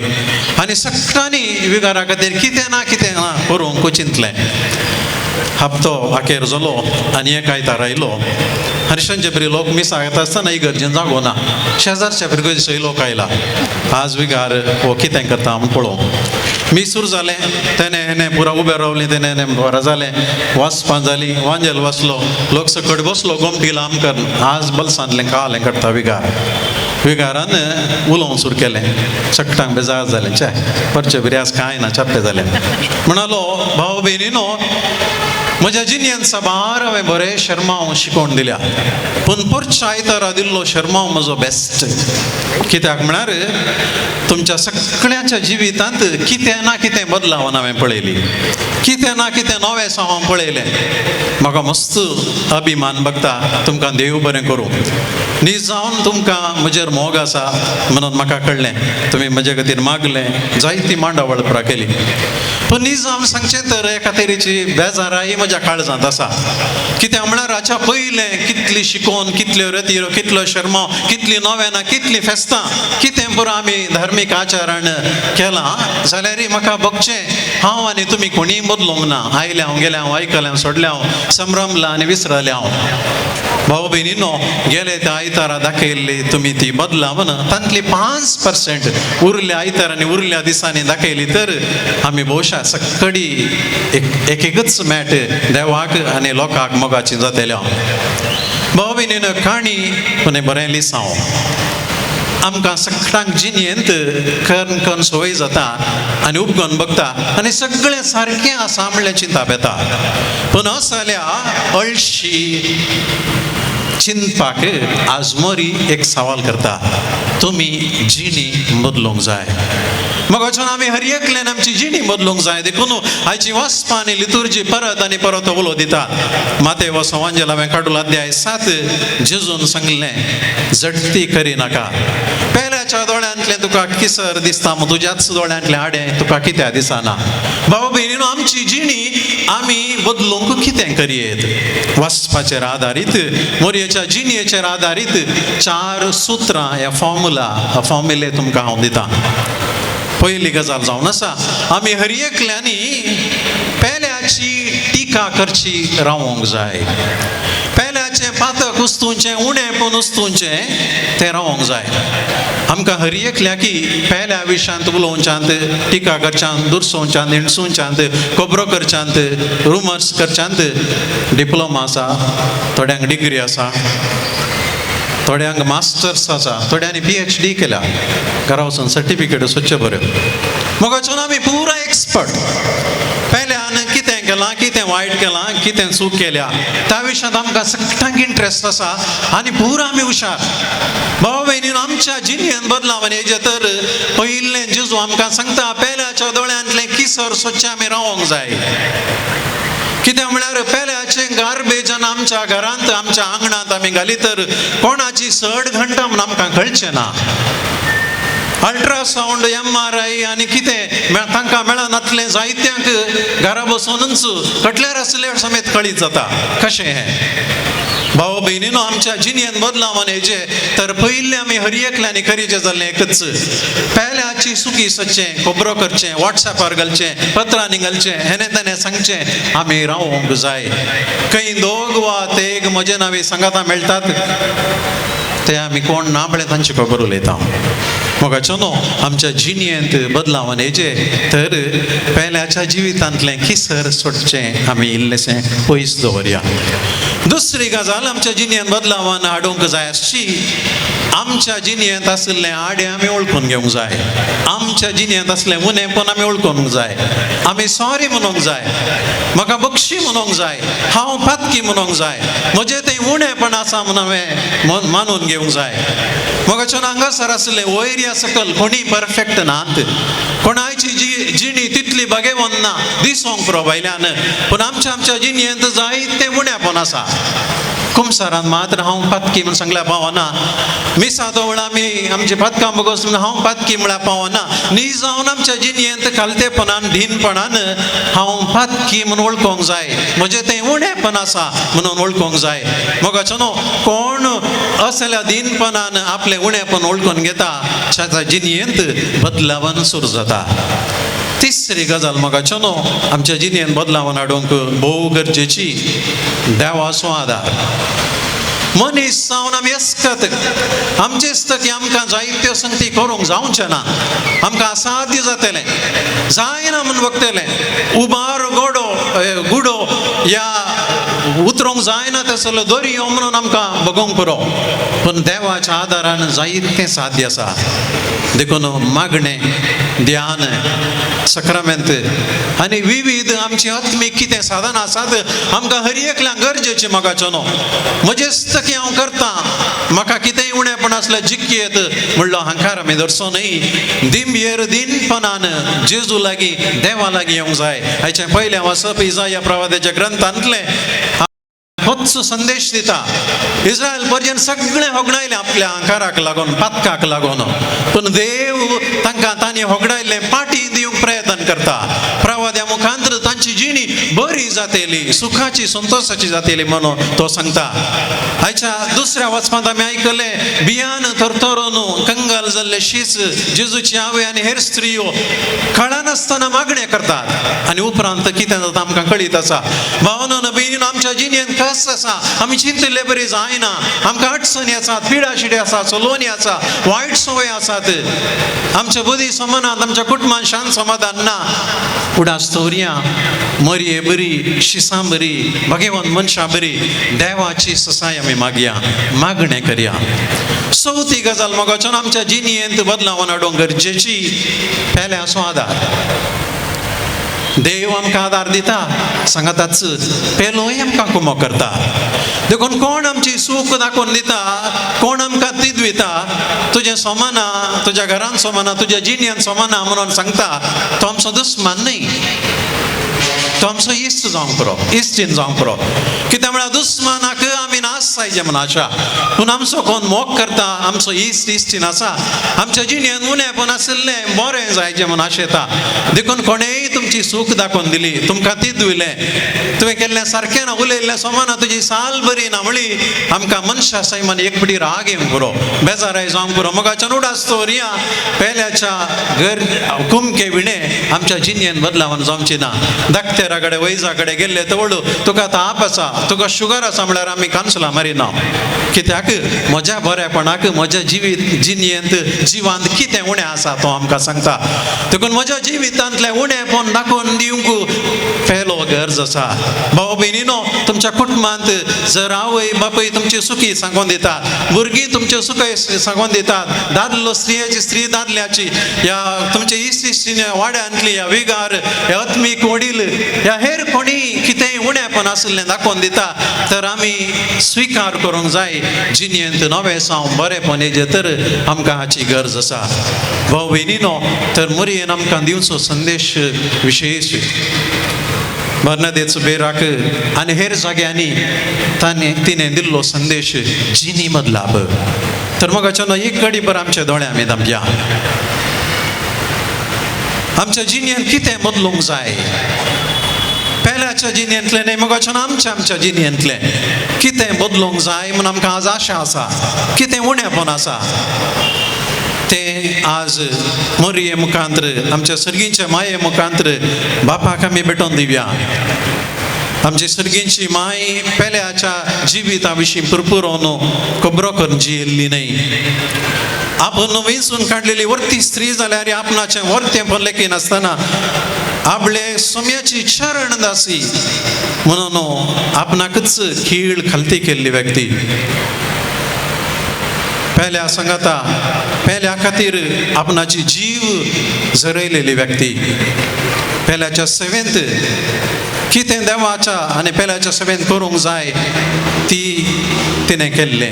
आनी सगळ्यांनी विगारा खातीर कितें ना कितें ना करूंक चिंतलें. हप्तो अखेर जालो आनी एक आयतार आयलो. हरिशनचे बरी लोक मिसाक येता आसतना इगर्जेन जागो ना. शेजारच्या फिरगर्जेचो लोक आयला, आज विगार हो कितें करता म्हूण पळोवंक. मीस सुरू जालें, तेणें हेणें पुरा उबें रावलें, तेणें हेणें बरें जालें, वाचपां जालीं, वांजेल वाचलो, लोक सकट बसलो गोमटी लांब करून. आज बलसांतलें कालें काडटा विगार. विगारान उलोवंक सुरू केलें. सगळ्यांक बेजार जालें, चे परचे बरी आज कांय ना चाप्पे जालें. म्हणालो, भाव भयणीनो, म्हज्या जिन्यान साबार हांवें बरें शर्मांव शिकोवन दिल्या, पूण परच्या आयतारा दिल्लो शर्मांव म्हजो बेस्ट. कित्याक म्हळ्यार तुमच्या सगळ्यांच्या जिवितांत कितें ना कितें बदलावन हांवें पळयली, कितें ना कितें नवें हांव पळयलें. म्हाका मस्त अभिमान बगता. तुमकां देव बरें करूं. न्हीज जावन तुमकां म्हजेर मोग आसा म्हणून म्हाका कळ्ळें. तुमी म्हजे खातीर मागलें, जायती मांडावळ पुरा केली. पूण न्हीज जावन सांगचें तर एका तरेची बेजाराय म्हज्या काळजांत आसा. कित्याक म्हळ्यार हाच्या पयलें कितली शिकोवन, कितल्यो रतिरो, कितलो शर्मांव, कितली नवेनां, कितलीं फेस्तां, कितें पुरो आमी धार्मीक आचरण केलां जाल्यारय म्हाका बगचें हांव आनी तुमी कोणीय बदलूंक ना. आयलें हांव, गेलें हांव, आयकलें हांव, सोडलें हांव, संभ्रमलां आनी विसरलें हांव. भाव भयणीनो, गेले त्या आयतारा दाखयल्ली तुमी ती बदलावन तांतली 5% उरल्या आयतारांनी उरल्या दिसांनी दाखयली तर आमी भोवशा सकडी एक एकच मॅट देवाक आनी लोकांक मोगाची जातल्या. भाव भयणीनो, काणी पूण बरें लिसांव. आमकां सगळ्यांक जिणेंत करून करून संवय जाता आनी उपगन बगता आनी सगळें सारकें आसा म्हणल्यार चिंताप येता. पूण असल्या अळशी चिंतपाक आज मोरी एक सवाल करता, तुमी जिणी बदलूंक जाय. मग वचून आमी हर एकल्यान आमची जिणी बदलूंक जाय. देखून आयची वाचपा आनी लितुर्जी परत आनी परत उलो दिता. माते सवांजेल हांवें काडूल अध्याय 7 जेजून सांगलें, झटती करी नाका. पेल्याच्या दोळ्यांतलें तुका किसर दिसता, मग तुज्याच दोळ्यांतलें आडें तुका कित्याक दिसना? भाव भयणीनो, आमची जिणी आमी बदलूंक कितें करयेत? वाचपाचेर आदारीत, मोरयेच्या जिणयेचेर आदारीत 4 सुत्रां ह्या फॉर्मुला फॉर्मुले तुमकां हांव दितां. पयली गजाल जावन आसा, आमी हर एकल्यांनी पेल्याची टिका करची रावोंक जाय. पेल्याचें पातक उस्तुंचें, उणेंपण उस्तुंचें तें रावोंक जाय. आमकां हर एकल्या की पेल्या विशयांत उलोवच्यांत, टिका करच्यांत, दुरसोवच्यांत, हिणसुवच्यांत, खबरो करच्यांत, रुमर्स करच्यांत डिप्लोमा आसा, थोड्यांक डिग्री आसा, थोड्यांक मास्टर्स आसा, थोड्यांनी PhD केल्या, घरा वचून सर्टिफिकेट सोदच्यो बऱ्यो. मग वचून आमी पुरा एक्सपर्ट. पेल्यान कितें केलां, कितें वायट केलां, कितें चूक केल्या त्या विशयांत आमकां सगळ्यांक इंट्रस्ट आसा आनी पुरा आमी हुशार. भाव भयणीन, आमच्या जिणेंत बदलाव येजे तर पयलें जेजू आमकां सांगता, पेल्याच्या दोळ्यांतलें किसर सोदचें आमी रावोंक जाय. कितें म्हळ्यार पेल्याचें गार्बेजान आमच्या घरांत, आमच्या आंगणांत आमी घाली तर कोणाची सड घंटा म्हूण आमकां कळचें ना. अल्ट्रासावंड, MRI आनी कितें तांकां मेळनातलें जायत्यांक घरा बसोनूच कटल्यार आसल्यार समेत कळीत जाता. कशें हें? भाव भयणीनो, आमच्या जिणेंत बदलावन येजे तर पयलें आमी हर एकल्यांनी खरीचें जाल्लें एकच, पेल्याची सुकी सच्चें, खबरो करचें, वॉट्सॅपार घालचें, पत्रांनी घालचें, हेणे तेणें सांगचें आमी रावोंक जाय. खंय दोग वा तेग म्हजे नांवे सांगातां मेळटात ते आमी कोण ना पळय तांची खबर उलयता. मोगाचो न्हू, आमच्या जिणेंत बदलावन येजे तर पेल्याच्या जिवितांतलें किसर सोडचें आमी इल्लेशें पयस दवरया. दुसरी गजाल आमच्या जिणेंत बदलावन हाडूंक जाय आसची, आमच्या जिणेंत आशिल्लें आडें आमी वळखून घेवंक जाय. आमच्या जिणेंत आसलें उणेंपण आमी वळखूंक जाय. आमी सॉरी म्हणूंक जाय, म्हाका बक्षी म्हणूंक जाय, हांव पातकी म्हणूंक जाय, म्हजें तें उणेंपण आसा म्हूण हांवें मानून घेवंक जाय. मोगाच्यान हांगासर आसलें वयर या सकल कोणी परफेक्ट नात, कोणाची जी जिणी तितली बगेवन ना दिसोंक पुरो भायल्यान, पूण आमच्या आमच्या जिणेंत जायतें उणेंपण आसा. कुमसारान मात्र हांव पातकी म्हूण सांगल्यार पावना, मिसा दवळ आमी आमची पातकां बगोस म्हूण हांव पातकी म्हळ्यार पावना. न्ही जावन आमच्या जिणेंत खालतेपणान धीनपणान हांव पातकी म्हूण वळखूंक जाय, म्हजें तें उणेंपण आसा म्हणून वळखूंक जाय. मोगाचो न्हू, कोण असल्या दीनपणान आपलें उणेंपण वळखून घेता ताच्या जिणेंत बदलावन सुरू जाता. तिसरी गजाल मोगाचो न्हू, आमच्या जिणेंत बदलावन हाडूंक भोव गरजेची देवाचो आदार. मनीस जावन आमी अस्कत, आमचे दिसता की आमकां जायत्यो संगती करूंक जावचें ना, आमकां असाध्य जातलें, जायना म्हूण बगतलें. उबार गोडो गुडो या उतरूंक जायना तसलो दर्यो म्हणून आमकां बगोवंक पुरो, पूण देवाच्या आदारान जायतें साध्य आसा. देखून मागणें, ध्यान, सक्रामेंत आनी विविध आमची आत्मीक कितें साधनां आसात आमकां हर एकल्याक गरजेचें. मोगाचो न्हू, म्हजें दिसता की हांव करतां, म्हाका कितेंय उणेंपण आसल्यार जिखी येत म्हणलो हांकार आमी धरचो न्हय. दिंबयेर दिनपणान जेजू लागीं, देवा लागीं येवंक जाय. हाचें पयलें वाचप इजाया प्रवादाच्या ग्रंथांतलें होच संदेश दिता. इस्रायल पर्यंत सगळें होगडायलें आपल्या आंकाराक लागून, पातकाक लागून, पूण देव तांकां तांणी होगडायल्लें पाटी दिवंक प्रयत्न करता. प्रवाद्या मुखांतर तांची जिणी बरी जातली, सुखाची संतोशाची जातली म्हणून तो सांगता. आयच्या दुसऱ्या वाचपांत आमी आयकलें, बियान थरथरून कंगाल जाल्ले शीस जेजूची आवय आनी हेर स्त्रियो कळनासतना मागणें करतात आनी उपरांत कितें जाता आमकां कळीत आसा. भावनो भयणीन, आमच्या जिणेंत कस आसा, आमी चिंतिल्ले बरी जायना, आमकां अडचणी आसात, पिडाशिडी आसा, चलोवणी आसा, वायट संवय आसात, आमच्या बुद्धी समानात, आमच्या कुटुंबान शांत समाधान ना. उडास दवरया, मरये बरी, शिसां बरी, भगेवन मनशां बरी देवाची ससाय आमी मागया, मागणें करया. चवथी गजाल मोगाच्यान आमच्या जिणेंत बदलावन हाडूंक गरजेची, पेल्याचो आदार. देव आमकां आदार दिता, सांगाताच पेलोय आमकां कुमो करता. देखून कोण आमची सूख दाखोवन दिता, कोण आमकां तिदविता, तुजें सोमाना, तुज्या घरान सोमाना, तुज्या जिणेन सोमाना म्हणून सांगता, तो आमचो दुस्मान न्हय, तो आमचो इश्ट जावंक पुरो, इश्टीन जावंक पुरो. कित्याक म्हळ्यार दुस्मानाक आमी नाश जायचे म्हूण आशा. पूण आमचो कोण मोग करता, आमचो इश्ट इश्टीन आसा, आमच्या जिणेन उणेपण आशिल्लें बरें जायचें म्हूण आशेता. देखून कोणेय तुमची सूख दाखोवन दिली, तुमकां तिदविलें, तुवें केल्लें सारकें ना, उलयल्लें सोमाना, तुजी साल बरी ना म्हळी, आमकां मनशा सैमान एक पिडी राग येवंक पुरो, बेजाराय जावंक पुरो. मोगाच्यान उडास दवरया, पेल्याच्या घर कुमके विणें आमच्या जिणेन बदलावन जावची ना. डाक्टरा कडेन वैजा कडेन गेल्ले तवळ तुका ताप आसा, तुका शुगर आसा म्हळ्यार आमी कान्सलां मारिना. कित्याक म्हज्या बरेपणाक, म्हज्या जिवीत जिणेंत जिवांत कितें उणें आसा तो आमकां सांगता. देखून म्हज्या जिवितांतलें उणेपण दाखोवन दिवंक पेलो गरज आसा. भाव भयणीनो, तुमच्या कुटुंबांत जर आवय बापूय तुमची सुखी सांगून दितात, भुरगीं तुमचे सुखी सांगून दितात, दादलो स्त्रियाची, स्त्री दादल्याची, ह्या तुमचे इश्ट इश्टीन वाड्यांतली, ह्या विगार, ह्या आत्मीक वडील, ह्या हेर कोणी कितेंय उणेपण आशिल्लें दाखोवन दिता, तर आमी स्विकार करूंक जाय. जिणेंत नवें साव बरेंपण येजें तर आमकां हाची गरज आसा. भाव भयणीनो, तर मोरयेन आमकां दिवचो संदेश विशेश बर्नादेचो बेराक आनी हेर जाग्यांनी ताणें तिणें दिल्लो संदेश जिणी बदलाप. तर मोगाच्यानो एक घडी भर आमच्या दोळ्या आमी धांपया. आमच्या जिणेंत कितें बदलूंक जाय, पेल्याच्या जिणेंतलें न्हय, मोगाच्यान आमच्या आमच्या जिणेंतलें कितें बदलूंक जाय म्हूण आमकां आज आशा आसा, कितें उणेपण आसा तें आज मोरये मुखांत्र, आमच्या सर्गींच्या माये मुखांत्र बापाक आमी भेटोवन दिवया. आमची सर्गींची माय पेल्याच्या जिविता विशीं पुरपुरोन खबरो करून जियेल्ली न्हय. आपण वेंचून काडलेली वर्ती स्त्री जाल्यार आपणाचें वर्तें लेखिनासतना आपले सोम्याची चरण दासी म्हणून आपणाकच खीळ खालती केल्ली व्यक्ती. पेल्या सांगाता पेल्या खातीर आपणाची जीव झरयलेली व्यक्ती. पेल्याच्या सेवेंत कितें देवाच्या आनी पेल्याच्या सेवेंत करूंक जाय ती तिणें केल्लें.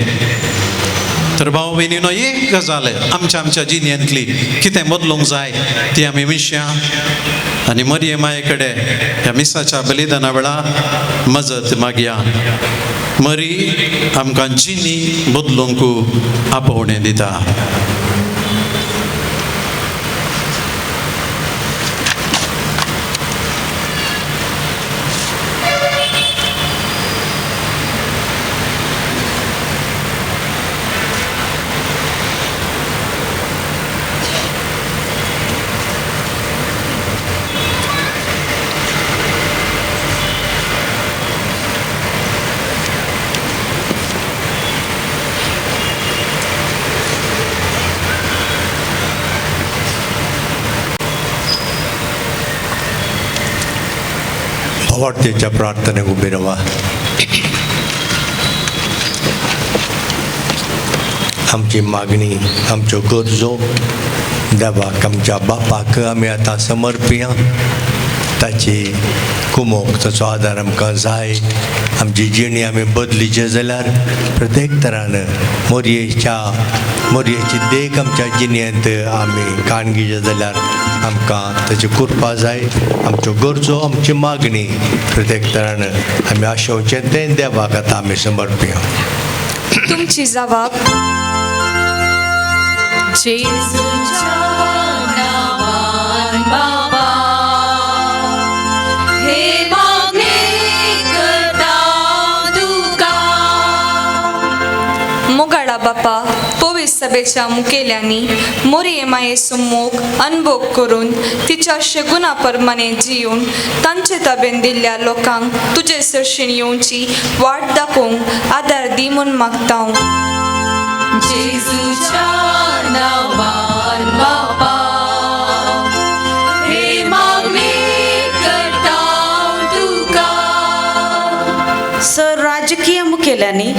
तर भाव भयणीनो, एक गजाल आमच्या आमच्या जिणेंतली कितें बदलूंक जाय ती आमी विशया आनी मरये माये कडेन ह्या मिसाच्या बलिदाना वेळा मजत मागया. मरी आमकां जिणी बदलूंक आपोवणें दिता. भावार्थीच्या प्रार्थनेक उबी रावा. आमची मागणी, आमच्यो गरजो देवाक, आमच्या बापाक आमी आतां समर्पिया. ताची कुमोक, ताचो आदार आमकां जाय. आमची जिणी आमी बदलीचे जाल्यार प्रत्येक तरान मोरयेची देख आमच्या जिणेंत आमी काणगीचे जाल्यार आमकां ताची कृपा जाय. आमच्यो गरजो, आमची मागणी प्रत्येक तरान आमी आशोवचें तें देवाक आतां आमी समर्पिया. तुमची जबाब जेजूच्या नावान बाबा हे मागणे करता तुका. मोगाळा बापा, पवित्र सभेच्या मुखेल्यांनी मोरये मायेचो मोग अनभोग करून तिच्या शगुना प्रमाणे जिवन तांचे ताबेन दिल्ल्या लोकांक तुजे सरशीण येवची वाट दाखोवंक आदार दी म्हूण मागता. जेजूच्या नावान बापा हे मागणे करता तुका. सर राजकीय मुखेल्यांनी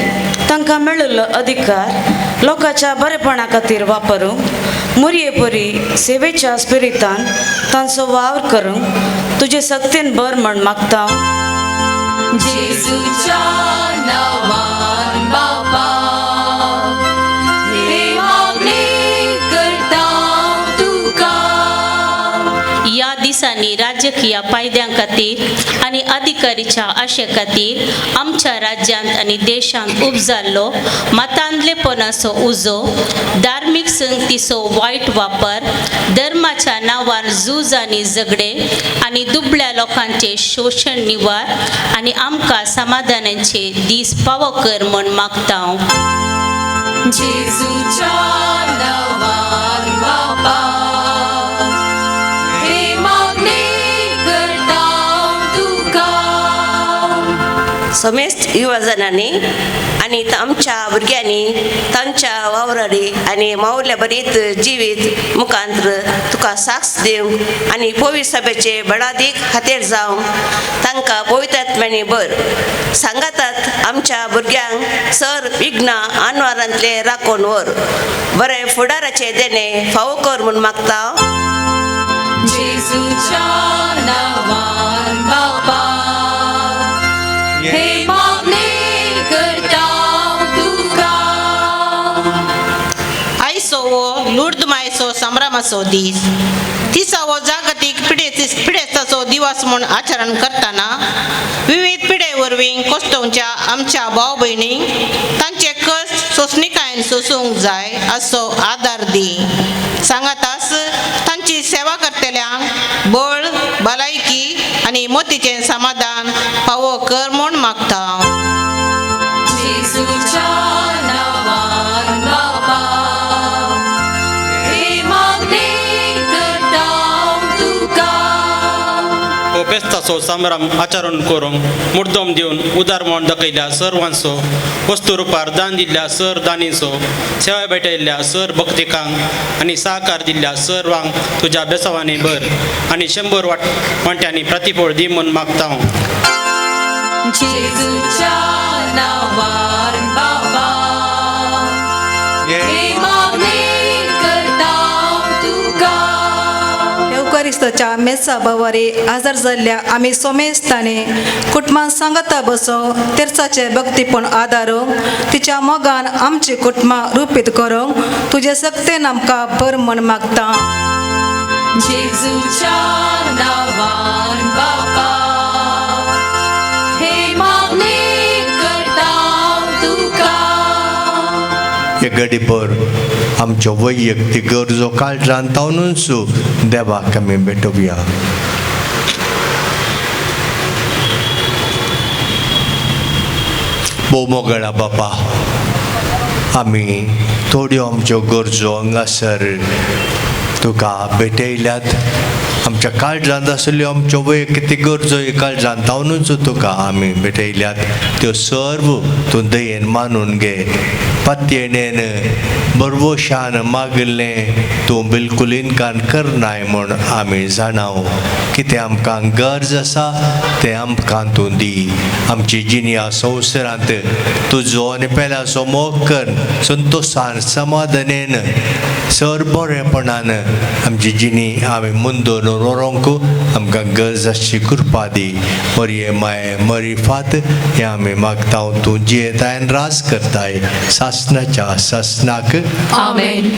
तांकां मेळिल्लो अधिकार लोकांच्या बरेपणा खातीर वापरूंक मुरये परी सेवेच्या स्पिरितान तांचो वावर करूंक तुजे सक्तीन बर म्हण मागता. जेजूच्या नावान बापा हे मागणे करता तुका. या दिसांनी राजकीय फायद्यां खातीर आनी अधिकारीच्या आशे खातीर आमच्या राज्यांत आनी देशांत उपजाल्लो मतांतलेपणाचो उजो, धार्मीक संगतीचो वायट वापर, धर्माच्या नांवान झूज आनी झगडे आनी दुबळ्या लोकांचे शोशण निवार आनी आमकां समाधानाचे दीस पावो कर म्हण मागता हांव. जेजूच्या नावान बापा हे मागणे करता तुका. समेस्त युवा जणांनी आनी आमच्या भुरग्यांनी तांच्या वावराडी आनी मावल्या बरीत जिवीत मुखांत्र तुका साक्ष दिवंक आनी पवित्र सभेचे बडादीक खातीर जावंक तांकां पवित्र आत्म्यांनी बर सांगातात आमच्या भुरग्यांक सर विघ्न आनवारांतले राखून व्हर बरें फुडाराचे देणे फावो कर म्हूण मागता. जेजूच्या नावान बापा हे मागणे करता तुका. आयचो हो लुर्द मायचो संभ्रमाचो दीस तिसा हो जागतीक पिडेस्ताचो दिवस म्हूण आचरण करतना विविध पिडे वरवीं कोश्टोवच्या आमच्या भाव भयणींक तांचे कश्ट सोंसणिकायेन सोसूंक जाय असो आदार दी. सांगातास तांची सेवा करतल्यांक बळ, भलायकी आनी मोतीचें समाधान फावो कर म्हूण मागता. जेजूच्या नावान बापा हे मागणे करता तुका. हो फेस्ताचो संभ्रम आचरण करूंक मुर्दम दिवन उदार म्हण दाखयल्या सर्वांचो, वस्तू रुपार दान दिल्ल्या सर दानीचो, सेवा भेटयल्ल्या सर भक्तिकांक आनी सहकार दिल्ल्या सर्वांक तुज्या बेसावांनी भर आनी 100 वांट्यांनी प्रतिफळ दी म्हूण मागता हांव. जेजूच्या नावान बापा हे मागणे करता तुका. येवकारिस्ताच्या मेसा बावारी आजार जाल्ल्या आमी सोमेस्तांनी कुटुंबान सांगाता बसो तेर्साचे भक्तीपण आदारूंक तिच्या मोगान आमची कुटुंबां रुपीत करूंक तुजे सक्तेन आमकां बर म्हण मागता. जेजूच्या नावान बापा हे मागणे करता तुका. हे गडीभर आमच्यो वैयक्तीक गरजो काळजान तावनूच देवाक आमी भेटोवया. भोव मोगळा बापा, आमी थोड्यो आमच्यो गरजो हांगासर तुका भेटयल्यात. आमच्या काळजांत आशिल्ल्यो आमच्यो वैयक्तीक गरजो काळजांत तावनूच तुका आमी भेटयल्यात. त्यो सर्व तूं दयेन मानून घे. पत्येणेन बरवशान मागिल्लें तूं बिलकूल इनकार करनाय म्हूण आमी जाणाव. कितें आमकां गरज आसा तें आमकां तूं दी. आमची जिणया संवसारांत तुजो आनी पेल्याचो मोग कर संतोशान समाधानेन सर बरेपणान आमची जिणी आमी मुंदोन व्हरोंक आमकां गरज आसची कृपा दी. मरये माये मरी फात हें आमी मागता. तूं जियेतायन राज करताय सासनाच्या सासनाक. आमेन.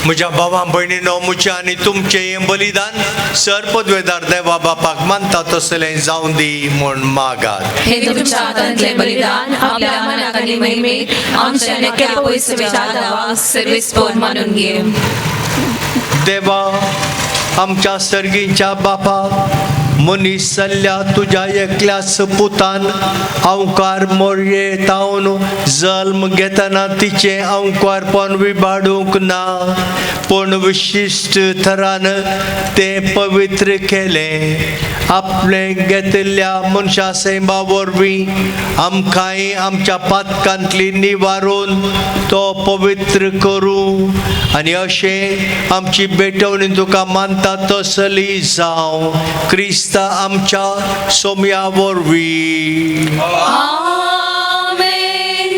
म्हज्या भावा भयणीनो, म्हजें आनी तुमचें हें बलिदान सर पदवेदार देवा बापाक मानता तसलें जावं दी म्हूण मागात. हे तुमच्या हातांतलें बलिदान आपल्या मनाक आनी महिमेक आमच्या नेक्या पयसवेच्या दावाक सर्वेस्पोर मानून घे. देवा आमच्या सर्गीच्या बापा, मनीस जाल्ल्या तुज्या एकल्याच पुतान अंवकार मोरये तावन जल्म घेतना तिचें अंवकारपण विबाडूंक ना, पूण विशिश्ट थरान तें पवित्र केलें. आपणें घेतिल्ल्या मनशा सैमा वरवीं आमकांय आमच्या पातकांतली निवारून तो पवित्र करूं आनी अशें आमची भेटवणी तुका मानता तसली जावं क्रिस्ता आमच्या सोम्या वरवीं. आमेन.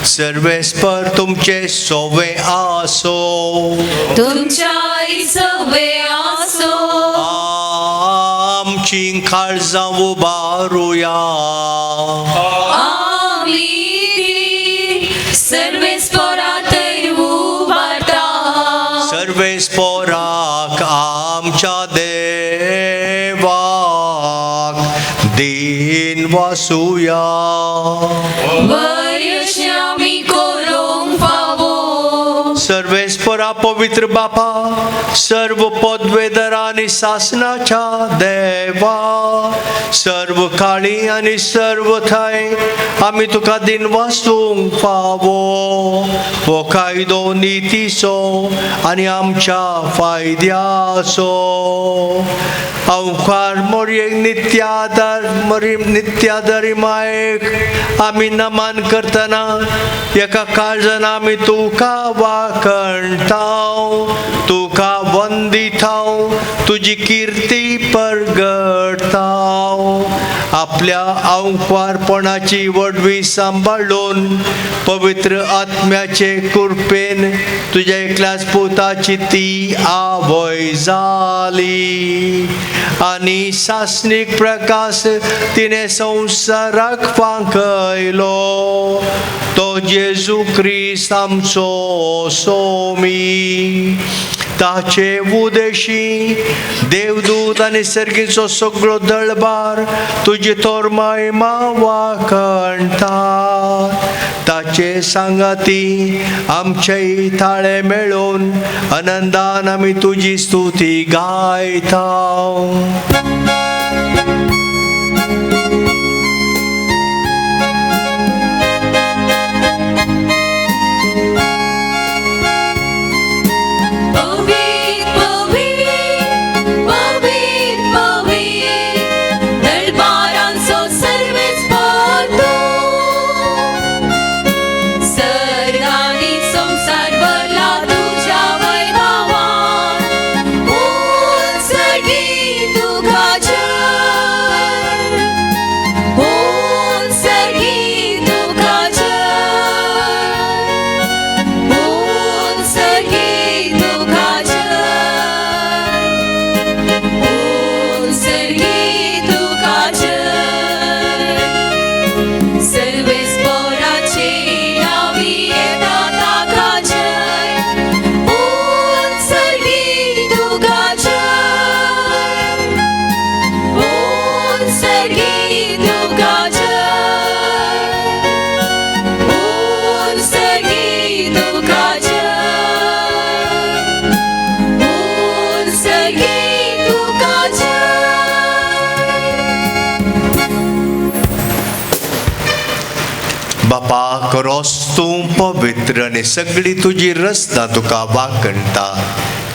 सर्वेस्पर तुमचे सोवे आसो, तुमच्या सवे आसो. आमची काळजां उबारुया, आमी ती सर्वेस्परातय उबारता. सर्वेस्पराक आमच्या देवाक दिन वासुया. वयश्यामी करूंक फावो. सर्वेस्परा पवित्र बापा, सर्व पदवेदर आनी सासनाच्या देवा, सर्व काळी आनी सर्व ठांय आमी तुका दिन वासूंक फावो. हो कायदो नितीचो आनी आमच्या फायद्याचो. अवकार मोरयेक नित्यादार मोरी नित्यादारी मायेक आमी नमन करतना एका काळजान आमी तुका वाखणताव, तुका वंदिताव, तुजी किर्ती परगडताव. आपल्या अवकारपणाची वडवी सांबाळून पवित्र आत्म्याचे कृपेन तुज्या एकल्याच पुताची ती आवय जाली आनी सासणीक प्रकाश तिणें संवसाराक फांकयलो. तो जेजू क्रिस्त आमचो सोमी. ताचे उदेशी देवदूत आनी सर्गीचो सगळो दळबार तुजी तोर महिमा वाखणटा. ताचे सांगाती आमचेय थाळे मेळोवन आनंदान आमी तुजी स्तुती गायता. बापा करोस तूं पवित्र आनी सगळी तुजी रचना तुका वाखणटा,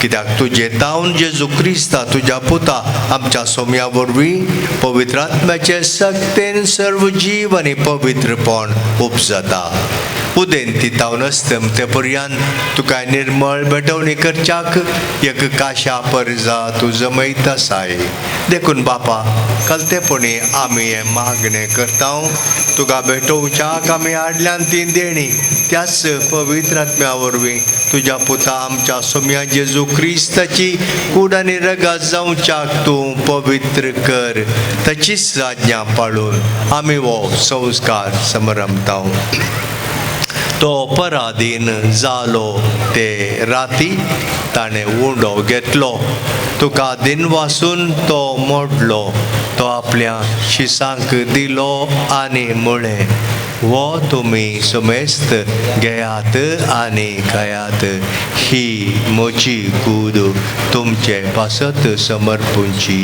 कित्याक तुजे तावन जेजू क्रिस्ता तुज्या पुता आमच्या सोम्या वरवीं पवित्र आत्म्याचे सक्तेन सर्व जीव आनी पवित्रपण उपजता. उदेंती तावन अस्तमते पर्यान तुका निर्मळ भेटवणी करच्याक एक काशा परजा तूं जमयत आसाय. देखून बापा कलतेपणी आमी हें मागणें करता, तुका भेटोवच्याक आमी हाडल्यान ती देणी त्याच पवित्र आत्म्या वरवीं तुज्या पुता आमच्या सोम्या जेजू क्रिस्ताची कूड आनी रगात जावच्याक तूं पवित्र कर. ताचीच आज्ञा पाळून आमी हो संस्कार समरमता. तो पराधीन जालो ते राती ताणें उंडो घेतलो, तुका दिनवासून तो मोडलो, तो आपल्या शिसांक दिलो आनी म्हळें, हो तुमी समेस्त घेयात आनी खायात, ही म्हजी कूद तुमचे पासत समर्पूंची.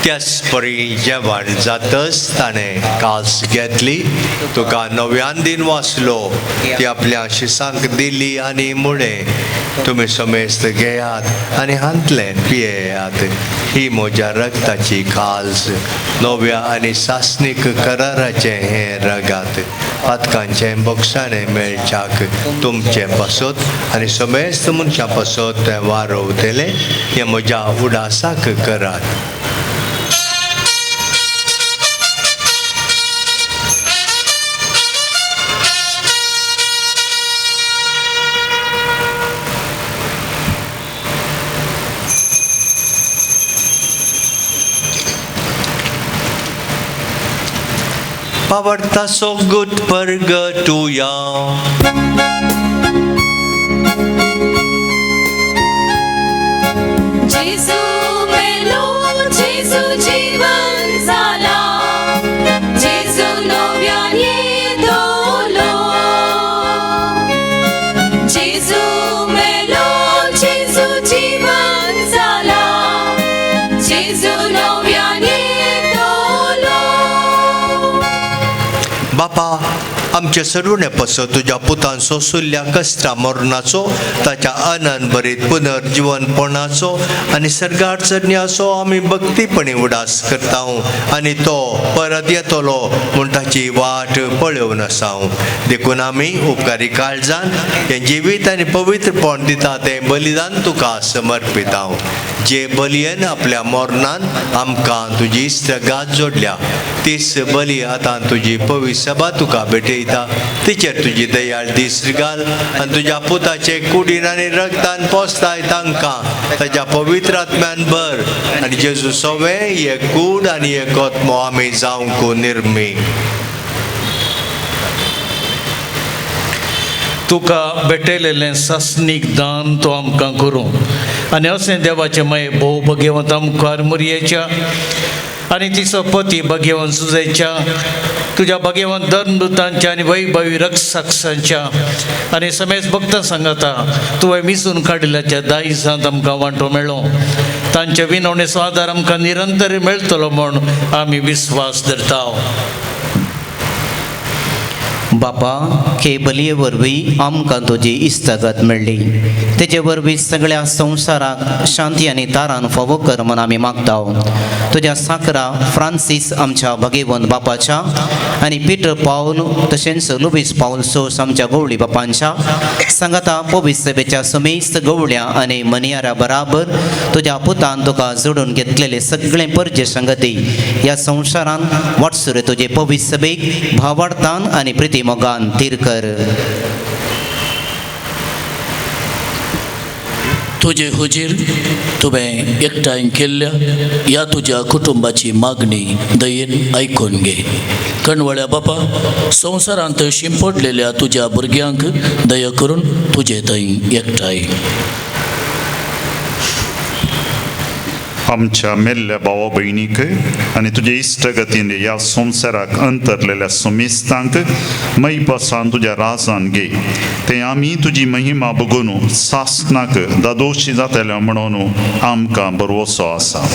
त्याच परी जेवण जातच ताणें कास घेतली, तुका नव्यान दिन वाचलो, ती आपल्या शिसांक दिली आनी म्हळें, तुमी समेस्त घेयात आनी हांतलें पियेयात, ही म्हज्या रगताची कास, नव्या आनी सासणीक कराराचें हें रगात, पातकांचें बक्षाणें मेळच्याक तुमचें पासत आनी समेस्त मनशां पासत तें वारोवतलें, हें म्हज्या उडासाक करात. Pavarta so good purgatoria. Jesu melo, Jesu jeevan zala, Jesu novyane dolo. Jesu melo, Jesu jeevan zala, Jesu novyane dolo. बापा, आमच्या सरुणे पासत तुज्या पुतान सोंसुल्ल्या कश्टा मरणाचो, ताच्या आनंद भरीत पुनर्जिवनपणाचो आनी सर्गार चरण्याचो आमी भक्तीपणी उडास करता आनी तो परत येतलो म्हूण ताची वाट पळोवन आसा. देखून आमी उपकारी काळजान हें जिवीत आनी पवित्रपण दिता तें बलिदान तुका समर्पिता, जे बलयेन आपल्या मरणान आमकां तुजी इश्टगात जोडल्या, तीच बली आतां तुजी पवित्र सभा तुका भेटयता, तिचेर तुजी दयाळ दीस घाल आनी तुज्या पुताचे कुडीन आनी रगतान पोसताय तांकां ताज्या पवित्र आत्म्यान भर आनी जेजू सोवे एक कूड आनी एक आत्मो आमी जावंक निर्मी. तुका भेटयलेलें सासणीक दान तो आमकां करूं आनी अशें देवाचें मागीर भोव भगेवंत आमकार मुरयेच्या आनी तिचो पती भगेवंत सुजयच्या, तुज्या भगेवंत धर्मदूतांच्या आनी वैभवी रक्षाक्षांच्या आनी समेज भक्तां सांगाता तुवें मिसून काडिल्ल्याच्या दायजांत आमकां वांटो मेळो, तांच्या विनवणेचो आदार आमकां निरंतर मेळटलो म्हूण आमी विस्वास धरता. बापा, हे बलये वरवीं आमकां तुजी इश्टागत मेळ्ळी, तेजे वरवीं सगळ्या संवसाराक शांती आनी तारान फावो कर म्हूण आमी मागता. तुज्या साकरा फ्रांसीस आमच्या भगेवंत बापाच्या आनी पिटर पावल तशेंच लुवीस पावल सोस आमच्या गवळी बापांच्या सांगाता पवित्र सभेच्या समेस्त गवळ्या आनी मनियारा बराबर तुज्या पुतान तुका जोडून घेतलेले सगळे परजे संगती ह्या संवसारान वाटसुरे तुजे पवित्र सभेक भावार्थान आनी प्रिती मोगान तीर कर. तुजे हुजीर तुवें एकठांय केल्ल्या ह्या तुज्या कुटुंबाची मागणी दयेन आयकून घे. कणवळ्या बापा, संवसारांत शिंपडलेल्या तुज्या भुरग्यांक दया करून तुजे थंय एकठांय. आमच्या मेल्ल्या भावा भयणीक आनी तुजे इश्टगतीन ह्या संवसाराक अंतरलेल्या समेस्तांक मैपासान तुज्या राजान घे, ते आमी तुजी महिमा बगून सासनाक दादोशी जातले म्हणून आमकां भरवसो आसा.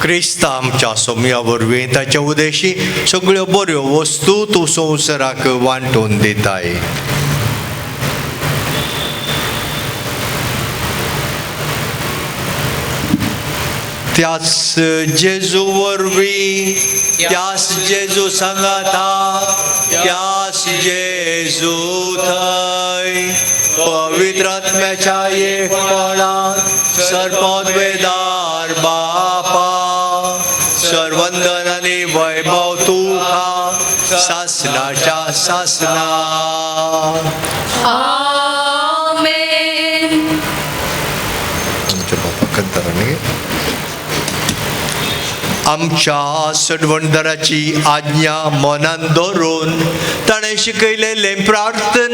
क्रिस्ता आमच्या सोम्या वरवीं ताच्या उदेशी सगळ्यो बऱ्यो वस्तू तूं संवसाराक वांटून दिताय. त्याच जेजू वरवीं, त्याच जेजू सांगाता, त्याच जेजू थंय पवित्र आत्म्याच्या एकपणान सर्वोद्वेदार बापा, सर्वंदन आनी वैभव तुका सासनाच्या सासना. आमेन. आमच्या बापा कंतराने आमच्या सडवणदाराची आज्ञा मनान दवरून ताणें शिकयलेलें प्रार्थन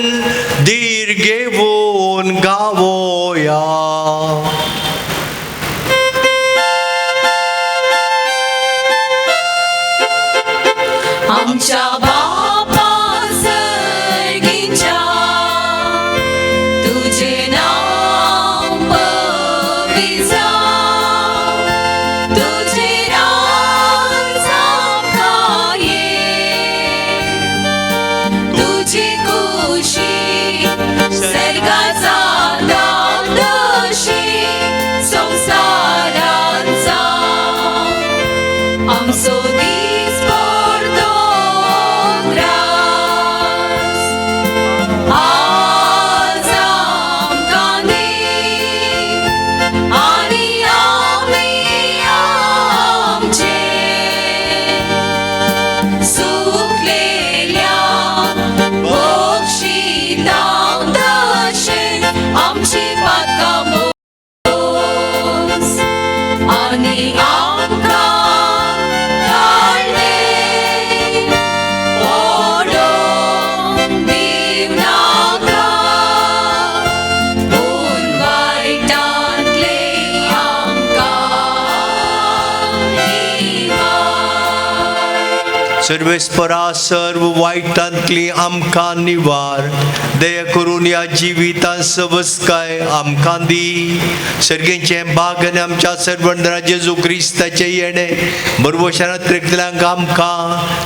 धीर घेवन गावोया. आमच्या बापा सर्गीच्या, तुझे नाव पवित्र जावं, तुझे राज आमकां ये, तुजी खुशी सर्गात जाता तशी संवसारांत जावं. आमचो दीस पडतो ग्रास आज आमकां दी, आनी आमी आमचे सुकलेल्या बक्षितां तशें आमची पातकां मोस, आनी आमकां ताळणे पडोवंक दिवनाका, पूण वायटांतलें आमकां निवार. सर्वेस्परा सर्व वायटांतली आमकां निवार, दया करून ह्या जिवितांत सवस्काय आमकां दी. सर्गेचें भाग आनी आमच्या सर्वंदरा जेजू क्रिस्ताचें येणें बरवशारांत त्रेकतल्यांक आमकां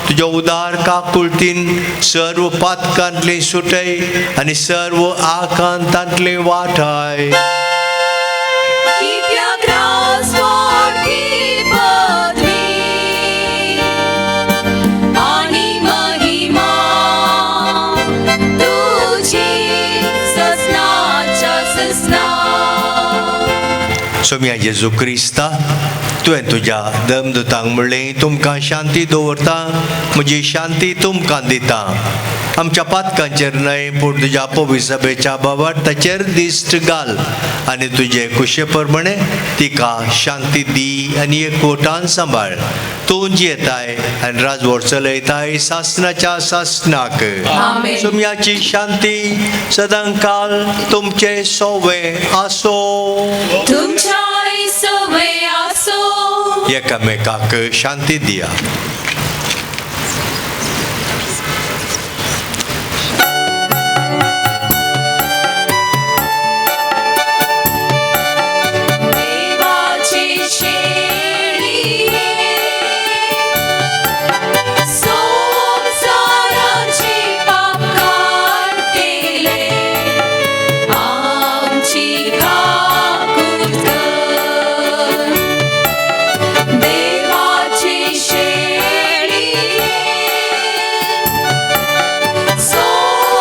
तुज्या उदार काकुळतीन सर्व पातकांतली सुटय आनी सर्व आकांतांतली वाटाय. कित्याक राजवट ही पदवी आनी महिमा तुजी ससनाच्या ससना. सोम्या जेजू क्रिस्ता, तुवें तुज्या दमदुतांक म्हणलें, तुमकां शांती दवरता, म्हजी शांती तुमकां दिता. आमच्या पातकांचेर न्हय पूण तुज्या पवित्र सभेच्या बाबार ताचेर दिश्ट घाल आनी तुजे कुशे प्रमाणे तिका शांती दी आनी एकवटान सांबाळ. तूं जियेताय आनी राजवट चलयताय सासनाच्या सासनाक. आमेन. सोम्याची शांती सदांकाल तुमचे सोवे आसो. तुमच्याय सवे आसो. एकामेकाक शांती दिया. देवाची शेळी संवसाराची पाप काडटले, आमची काकूट कर. देवाची शेळी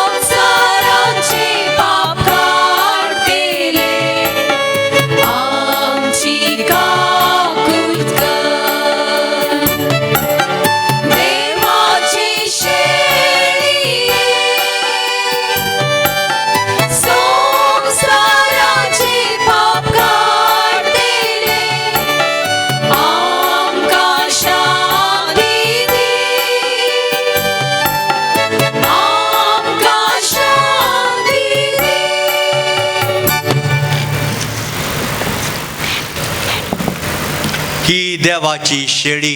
संवसाराची पाप काडटले, आमची काकूट कर. देवाची शेळी संवसाराची पाप काडटले, आमकां शांती दी, आमकां शांती दी. ही देवाची शेळी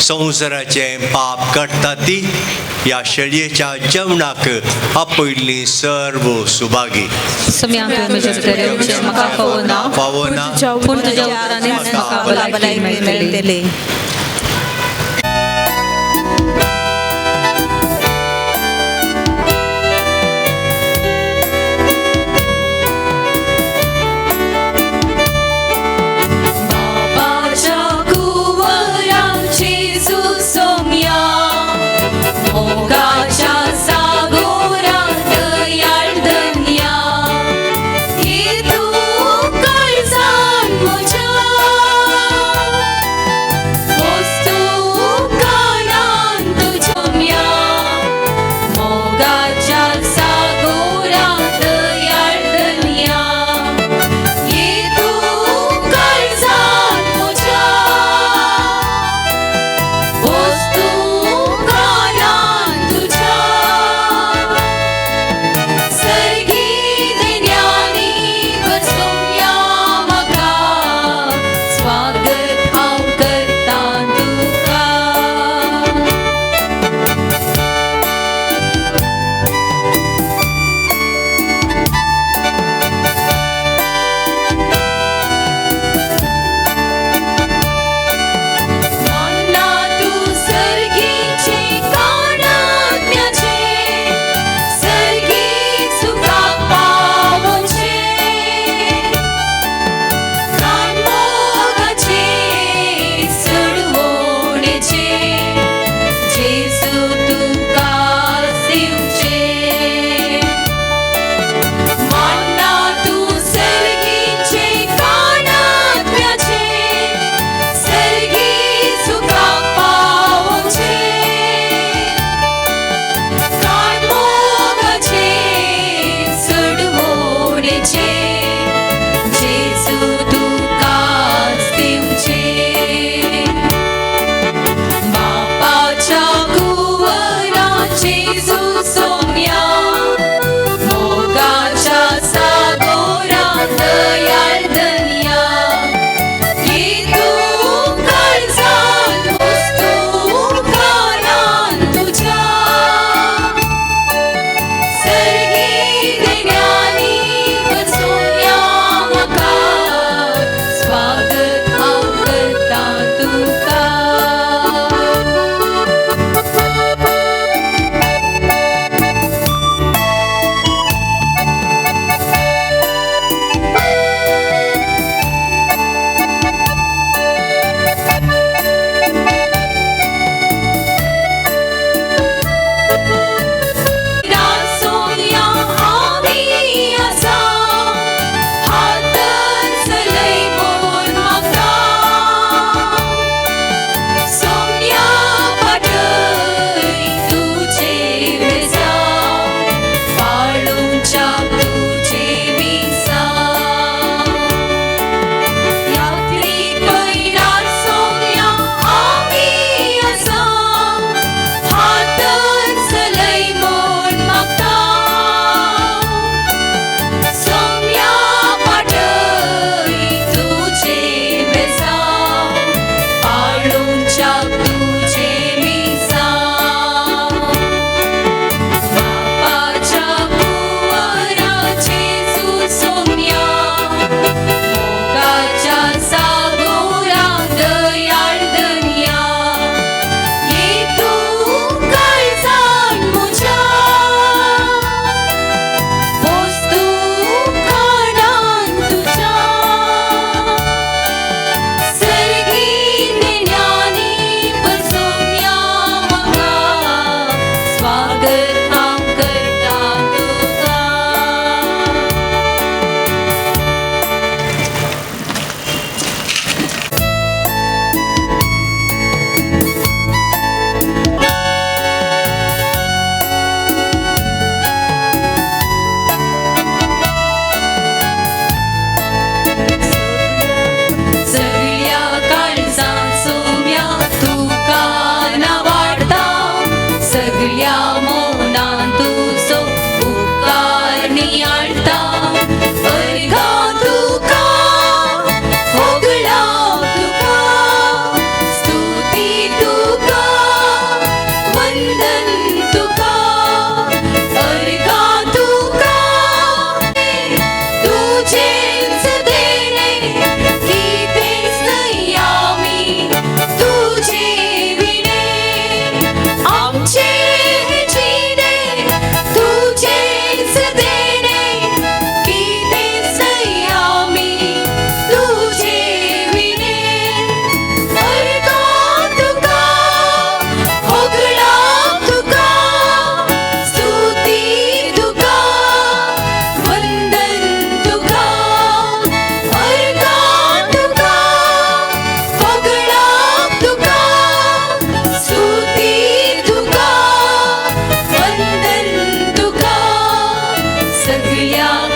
संवसाराचें पाप काडटा ती ह्या शेळयेच्या जेवणाक आपयल्ली सर्व सुभागी. सोम्या तुवें म्हज्या भितर येवचें म्हाका फावना, फावना पूण तुज्या उतरांनीच म्हाका भलायकी मेळटली. बापाच्या कुंवरान जेजू सोम्या, मोगाच्या सागोरान दयाळ धन्या, हे तूं काळजान म्हज्या.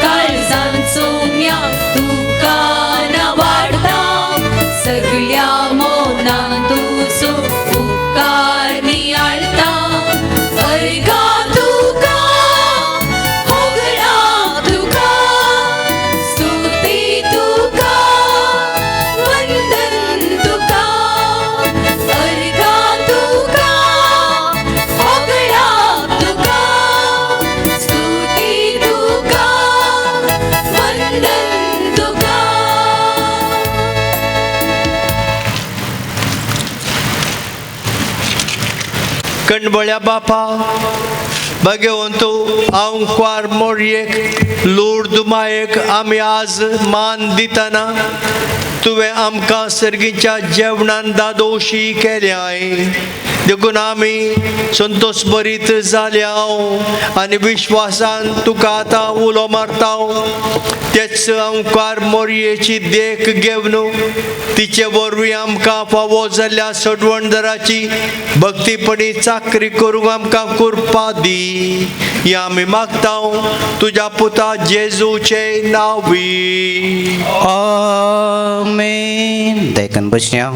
काळजान सोम्या तुका नावाडता सगळ्या मनान तुजो उपकार नियाळता अर्घा तुका होगडा तुका स्तुती तुका वंदन तुका अर्घा तुका होगडा तुका स्तुती तुका वंदन तुका. कणबळ्या बापा भगवंतू हांव कुवार मोरयेक लुर्द मायेक आमी आज मान दितना तुवें आमकां सर्गीच्या जेवणान दादोशी केल्याय देखून आमी संतोश बरीत जाल्या आनी विश्वासान तुका आतां उलो मारता. तेच अंकार मोरयेची देख घेवन तिचे वरवीं आमकां फावो जाल्ल्या सडवणदाराची भक्तीपणी चाकरी करूंक आमकां कृपा दी. ही आमी मागता तुज्या पुता जेजूचे नांवी. आमेन. देखून बसया.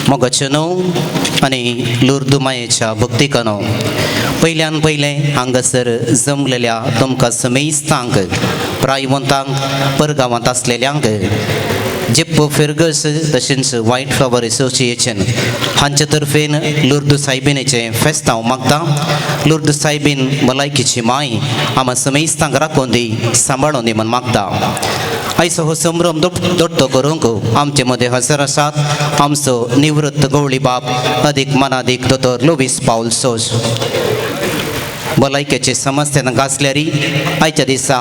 मोगाचें न्हू आनी लुर्दू मायेच्या भक्तिकानो पयल्यान पयलें हांगासर जमलेल्या तुमकां समेस्तांक प्रायवंतांक परगांवांत आसलेल्यांक जेप्पो फिर्गस तशेंच व्हायट फ्लावर एसोसिएशन हांचे तर्फेन लुर्दू सायबिणीचें फेस्तांव मागता. लुर्दू सायबीन भलायकीची माय आमा समेस्तांक राखून दी सांबाळून दी म्हण मागता. आयचो हो संभ्रम दोट्टो करूंक आमचे मदें हजर आसात आमचो निवृत्त गवळी बाप अदीक मनादीक दोतोर लुवीस पावल सोज. भलायकेचे समस्येन गाजल्यारी आयच्या दिसा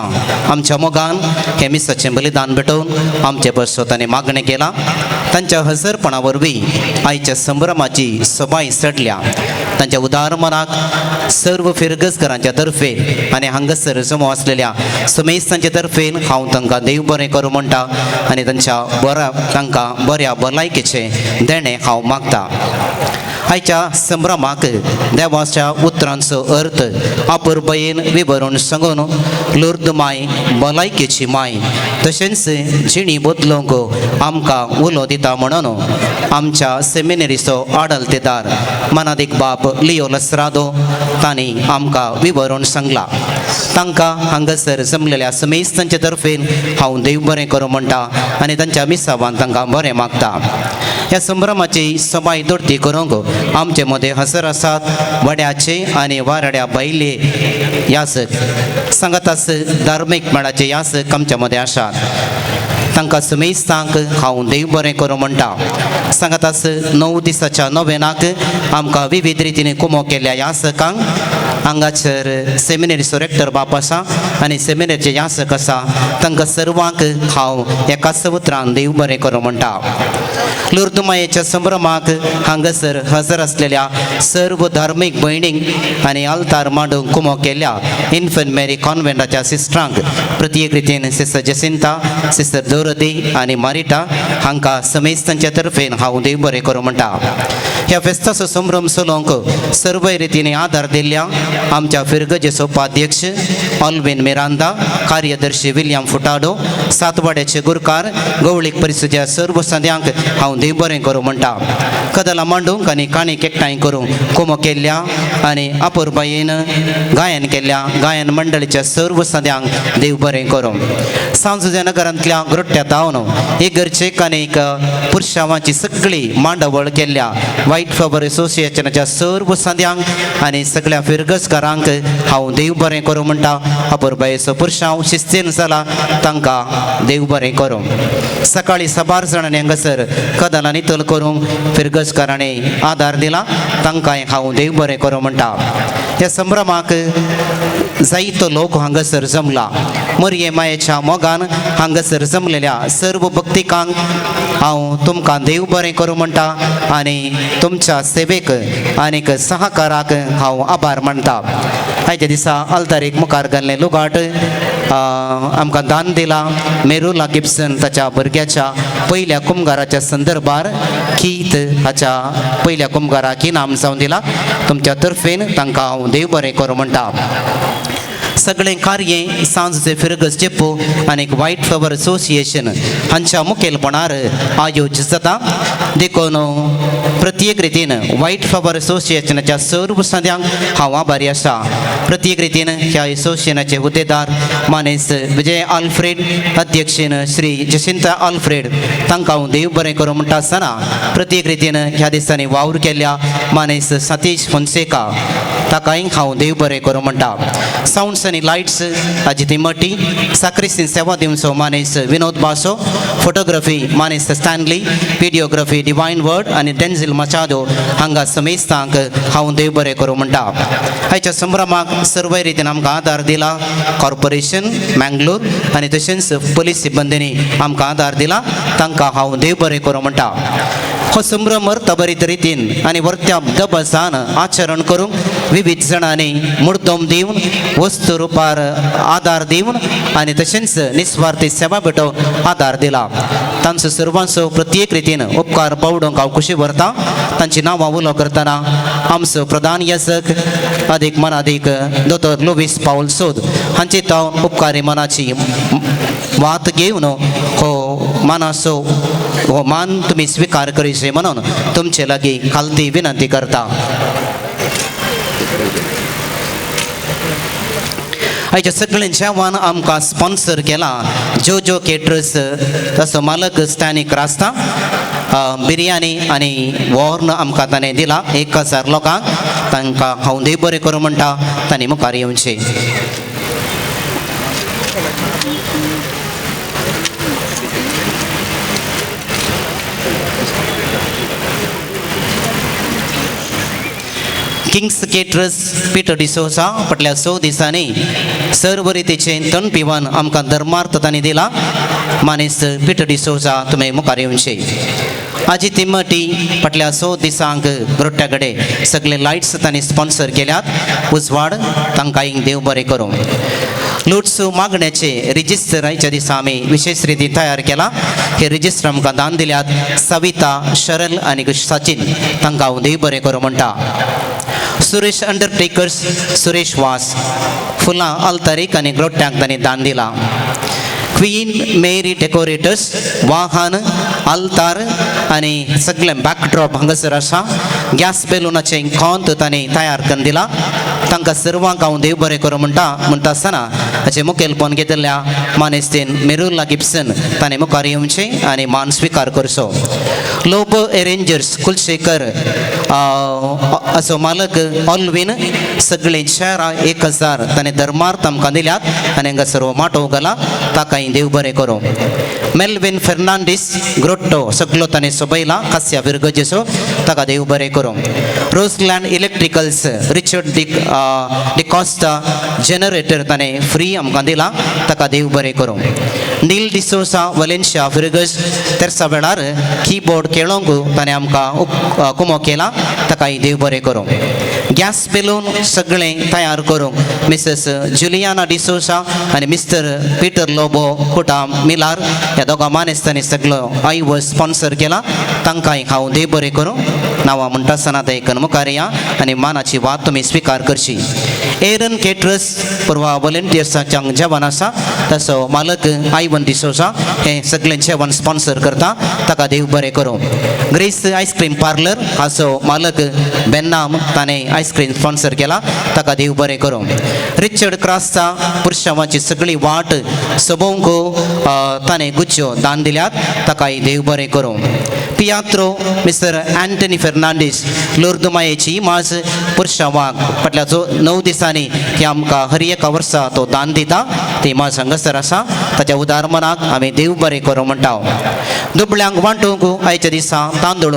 आमच्या मोगान हें मिसाचें बलिदान भेटोवन आमचे बसो ताणें मागणें केलां. तांच्या हजरपणा वरवीं आयच्या संभ्रमाची सबाय चडल्या. तांच्या उदार मनाक सर्व फिरगसकरांच्या तर्फे आनी हांगासर जमो आसलेल्या समेस्तांचे तर्फेन हांव तांकां देव बरें करूं म्हणटा आनी तांच्या बऱ्या तांकां बऱ्या भलायकेचें देणें हांव मागता. आयच्या संभ्रमाक देवाच्या उतरांचो अर्थ अपुरबयेन विवरण सांगून लुर्द माय भलायकेची माय तशेंच जिणी बदलूंक आमकां उलो दिता म्हणून आमच्या सेमिनरीचो आडलतेदार मनादीक बाप लियो लसरादो तांणी आमकां विवरण सांगलां. तांकां हांगासर जमलेल्या समेस्तांचे तर्फेन हांव देव बरें करूं म्हणटा आनी तांच्या मिसावान तांकां बरें मागता. ह्या संभ्रमाची सबाय दोडती करूंक आमचे मदें हजर आसात वड्याचे आनी वारड्या बैले यासक सांगातास धार्मीक मेळाचे यासक आमच्या मदें आसात. तांकां समेस्तांक हांव देव बरें करूं म्हणटा. सांगातास 9 दिसाच्या नोवेनाक आमकां विविध रितीन कुमो केल्ल्या यासकांक हांगासर सेमिनरीचो रेक्टर बाप आसा आनी सेमिनरीचे यासक आसा तांकां सर्वांक हांव एकाच उतरान देव बरें करूं म्हणटा. लुर्द मायेच्या संभ्रमाक हांगासर हजर आसलेल्या सर्व धार्मीक भयणींक आनी आल्तार मांडूंक कुमो केल्ल्या इन्फंट मेरी कॉन्व्हेंटाच्या सिस्टरांक प्रत्येक रितीन सिस्टर जेसिंता सिस्टर दोरदी आनी मारिटा हांकां समेस्तांच्या तर्फेन हांव देव बरें करूं म्हणटा. ह्या फेस्ताचो संभ्रम चलोवंक सर्व रितीन आदार दिल्ल्या आमच्या फिरगजेचो उपाध्यक्ष ऑल्विन मिरांदा कार्यदर्शी विल्यम फुटाडो सातवाड्याचे गुरकार गवळीक परिशदेच्या सर्व सद्यांक हांव देव बरें करूं म्हणटा. कदलां मांडूंक आनी काणीक एकठांय करूंक कुमो केल्ल्या आनी अपुरबायेन गायन केल्ल्या गायन मंडळीच्या सर्व सद्यांक देव बरें करूं. सांजुजा नगरांतल्या ग्रोट्ट्या तावन इगर्जेक आनी एक पुरशावांची सगळी मांडावळ केल्ल्या व्हायट फ्लावर एसोसिएशनाच्या सर्व सद्यांक आनी सगळ्या फिरगसकारांक हांव देव बरें करूं म्हणटा. अपुरबायेचो पुरशांव शिस्तीन जाला तांकां देव बरें करूं. सकाळी साबार जाणांनी हांगासर कदलां नितळ करूंक फिरगसकारांनी आदार दिला तांकांय हांव देव बरें करूं म्हणटा. ह्या संभ्रमाक जायतो लोक हांगासर जमला. मरये मायेच्या मोगान हांगासर जमलेल्या सर्व भक्तिकांक हांव तुमकां देव बरें करूं म्हणटा आनी तुमच्या सेवेक आनीक सहकाराक हांव आभार मानता. आयच्या दिसा आल्तारीक मुखार घाल्लें लुगाट आमकां दान दिलां मेरुला गिब्सन ताच्या भुरग्याच्या पयल्या कुमगाराच्या संदर्भार कीत हाच्या पयल्या कुमगाराक इनाम जावन दिला. तुमच्या तर्फेन तांकां हांव देव बरें करूं म्हणटा. सगळें कार्य सांजचे फिरगज चेपू आनी व्हायट फ्लॉवर असोसिएशन हांच्या मुखेलपणार आयोजित जाता. देखून प्रत्येक रितीन व्हायट फ्लॉवर असोसिएशनाच्या सर्व सद्यांक हांव आभारी आसा. प्रत्येक रितीन ह्या असोसिएशनाचे हुद्देदार मानेस्त विजय आल्फ्रेड, अध्यक्षीन श्री जसिंता आल्फ्रेड तांकां हांव देव बरें करूं म्हणटा आसतना प्रत्येक रितीन ह्या दिसांनी वावर केल्ल्या मानेस्त सतीश फोन्सेका ताकाय हांव देव बरें करूं म्हणटा. सावंड्स आनी लायट्स अजिती मटी, साक्रिस्तीन सेवा दिवचो मानेस्त विनोद बासो, फोटोग्राफी मानेस्त स्टॅनली, व्हिडियोग्राफी डिवायन वर्ड आनी डेन्झिल मचादो हांगा समेस्तांक हांव देव बरें करूं म्हणटा. हाच्या संभ्रमाक सर्व रितीन आमकां आदार दिला कॉर्पोरेशन मँगलोर आनी तशेंच पोलीस सिब्बंदींनी आमकां आदार दिला, तांकां हांव देव बरें करूं म्हणटा. हो संभ्रम तबरीत रितीन आनी वर्त्या दबसान आचरण करूंक विविध जाणांनी मुर्दम दिवन वस्तू रुपार आदार दिवन आनी तशेंच निस्वार्थी सेवा भेटो आदार दिला. तांचो सर्वांचो प्रत्येक रितीन उपकार पावडूंक हांव खुशी व्हरता. तांची नांवां उलो करतना आमचो प्रधान याजक अदीक मनादीक दोतोर लुवीस पावल सोद हांची तो उपकारी मनाची वात घेवन हो मानाचो हो मान तुमी स्विकार करीचे म्हणून तुमचे लागीं खालती विनंती करता. आयच्या सगळें जेवण आमकां स्पॉन्सर केला जो जो केटरर्स तसो मालक स्टॅनीक रास्ता बिरयानी आनी वॉर्न आमकां ताणें दिला 1000 लोकांक. तांकां हांव देव बरें करूं म्हणटा, तांणी मुखार येवचें. किंग्स केटरर्स पिटर डिसोजा फाटल्या 6 दिसांनी सर्व रितीचें तण पिवन आमकां धर्मार्थ तांणी दिला. मानेस्त पिटर डिसोजा तुमी मुखार येवचे. आजी तिमटी फाटल्या 6 दिसांक ग्रोट्ट्या कडेन सगळे लायट्स तांणी स्पॉन्सर केल्यात. उजवाड तांकां देव बरें करूं. लुट्स मागण्याचे रिजिस्टर आयच्या दिसा आमी विशेष रितीन तयार केला. हे रिजिस्टर आमकां दान दिल्यात सविता शरल आनी सचिन, तांकां हांव देव बरें करूं म्हणटा. सुरेश अंडरटेकर्स सुरेश वास फुलां आल्तारीक आनी ग्रोट्ट्यांक तांणी दान दिलां. क्वीन मेरी डेकोरेटर्स वाहन आल्तार आनी सगळें बॅकड्रॉप हांगासर आसा. गॅस बेलुनाचें खोंत तांणी तयार करून दिला. तांकां सर्वांक हांव देव बरें करूं म्हणटा म्हणटा आसतना हाचें मुखेलपण घेतिल्ल्या मानेस्तीन मेरुला गिब्सन ताणें मुखार येवचें आनी मान स्विकार करचो. लोबो एरेंजर्स कुलशेखर असो मालक ऑलवीन सगळीं शहरां 1000 ताणें धर्मार्थ आमकां दिल्यात आनी हांगा सर्व माटोव घाला, ताकाय देव बरें करूं. मेलवीन फेर्नांडीस ग्रोट्टो सगलो ताणें सोबयला कास्या फिरगजेचो, ताका देव बरें करूं. रोजलँड इलेक्ट्रिकल्स रिचर्ड डिकॉस्टा जनरेटर ताणें फ्री आमकां दिला, ताका देव बरें करूं. नील डिसोसा वलेन्शिया फिरगज तेरसा वेळार किबोर्ड खेळोंक ताणें आमकां कुमो केला, ताकाय देव बरें करूं. गॅस बेलून सगळें तयार करूंक मिसेस जुलियाना डिसोसा आनी मिस्टर पिटर लोबो कुटा मिलार ह्या दोगां मानेस्तांनी सगळो आयव स्पॉन्सर केला, तांकांय हांव देव बरें करूं. नांवां म्हणटा आसतना ते मुखार या आनी मानाची वात तुमी स्विकार करची. एरन केटरस परवा वॉलंटियर्साच्या जेवण आसा तसो मालक आयवन डिसोसा हें सगळें जेवण स्पॉन्सर करता, ताका देव बरें करूं. ग्रेस आयस्क्रीम पार्लर हाचो मालक बेन्नाम ताणें आयस्क्रीम स्पॉन्सर केला, ताका देव बरें करूं. रिचर्ड क्रासचा पुरशावाची सगळी वाट सोबोवंक ताणें गुच्यो दान दिल्यात, ताकाय देव बरें करूं. पियात्रो मिस्टर अँटनी फेर्नांडीस लोर्दुमायेची माज पुरशावाक फाटल्या जो 9 दिसांनी ती आमकां हर एका वर्सा तो दान दिता, ती माज हांगासर आसा, ताच्या उदार मनाक आमी देव बरें करूं म्हणटा. दुबळ्यांक वांटूंक आयच्या दिसा तांदूळ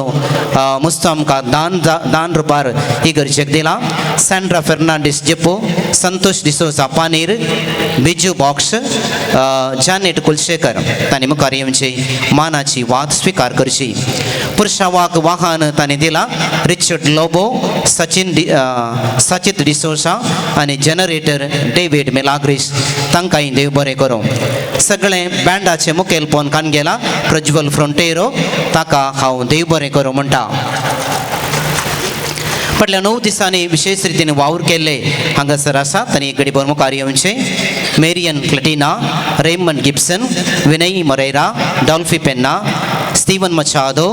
मुस्त आमकां दान दान रुपार इगर्जेक दिला. सँड्रा फेर्नांडीस जेपो, संतोष डिसोजा पानीर, बिजू बॉक्स, जानेट कुलशेखर तांणी मुखार येवची मानाची वाद स्विकार करची. पुरशावाक वाहन तांणी दिला रिचर्ड लोबो, सचिन सचित डिसोसा आनी जनरेटर डेवीड मेलाग्रीस, तांकांय देव बरें करूं. सगळें बँडाचें मुखेलपण कानगेला प्रज्वल फ्रोंटेरो, ताका हांव देव बरें करूं म्हणटा. फाटल्या 9 दिसांनी विशेष रितीन वावर केल्ले हांगासर आसात आनी एक घडी मुखार येवचे Marian Clatina, Raymond Gibson, Vinay Moreira, Dolphy Penna, Steven Machado,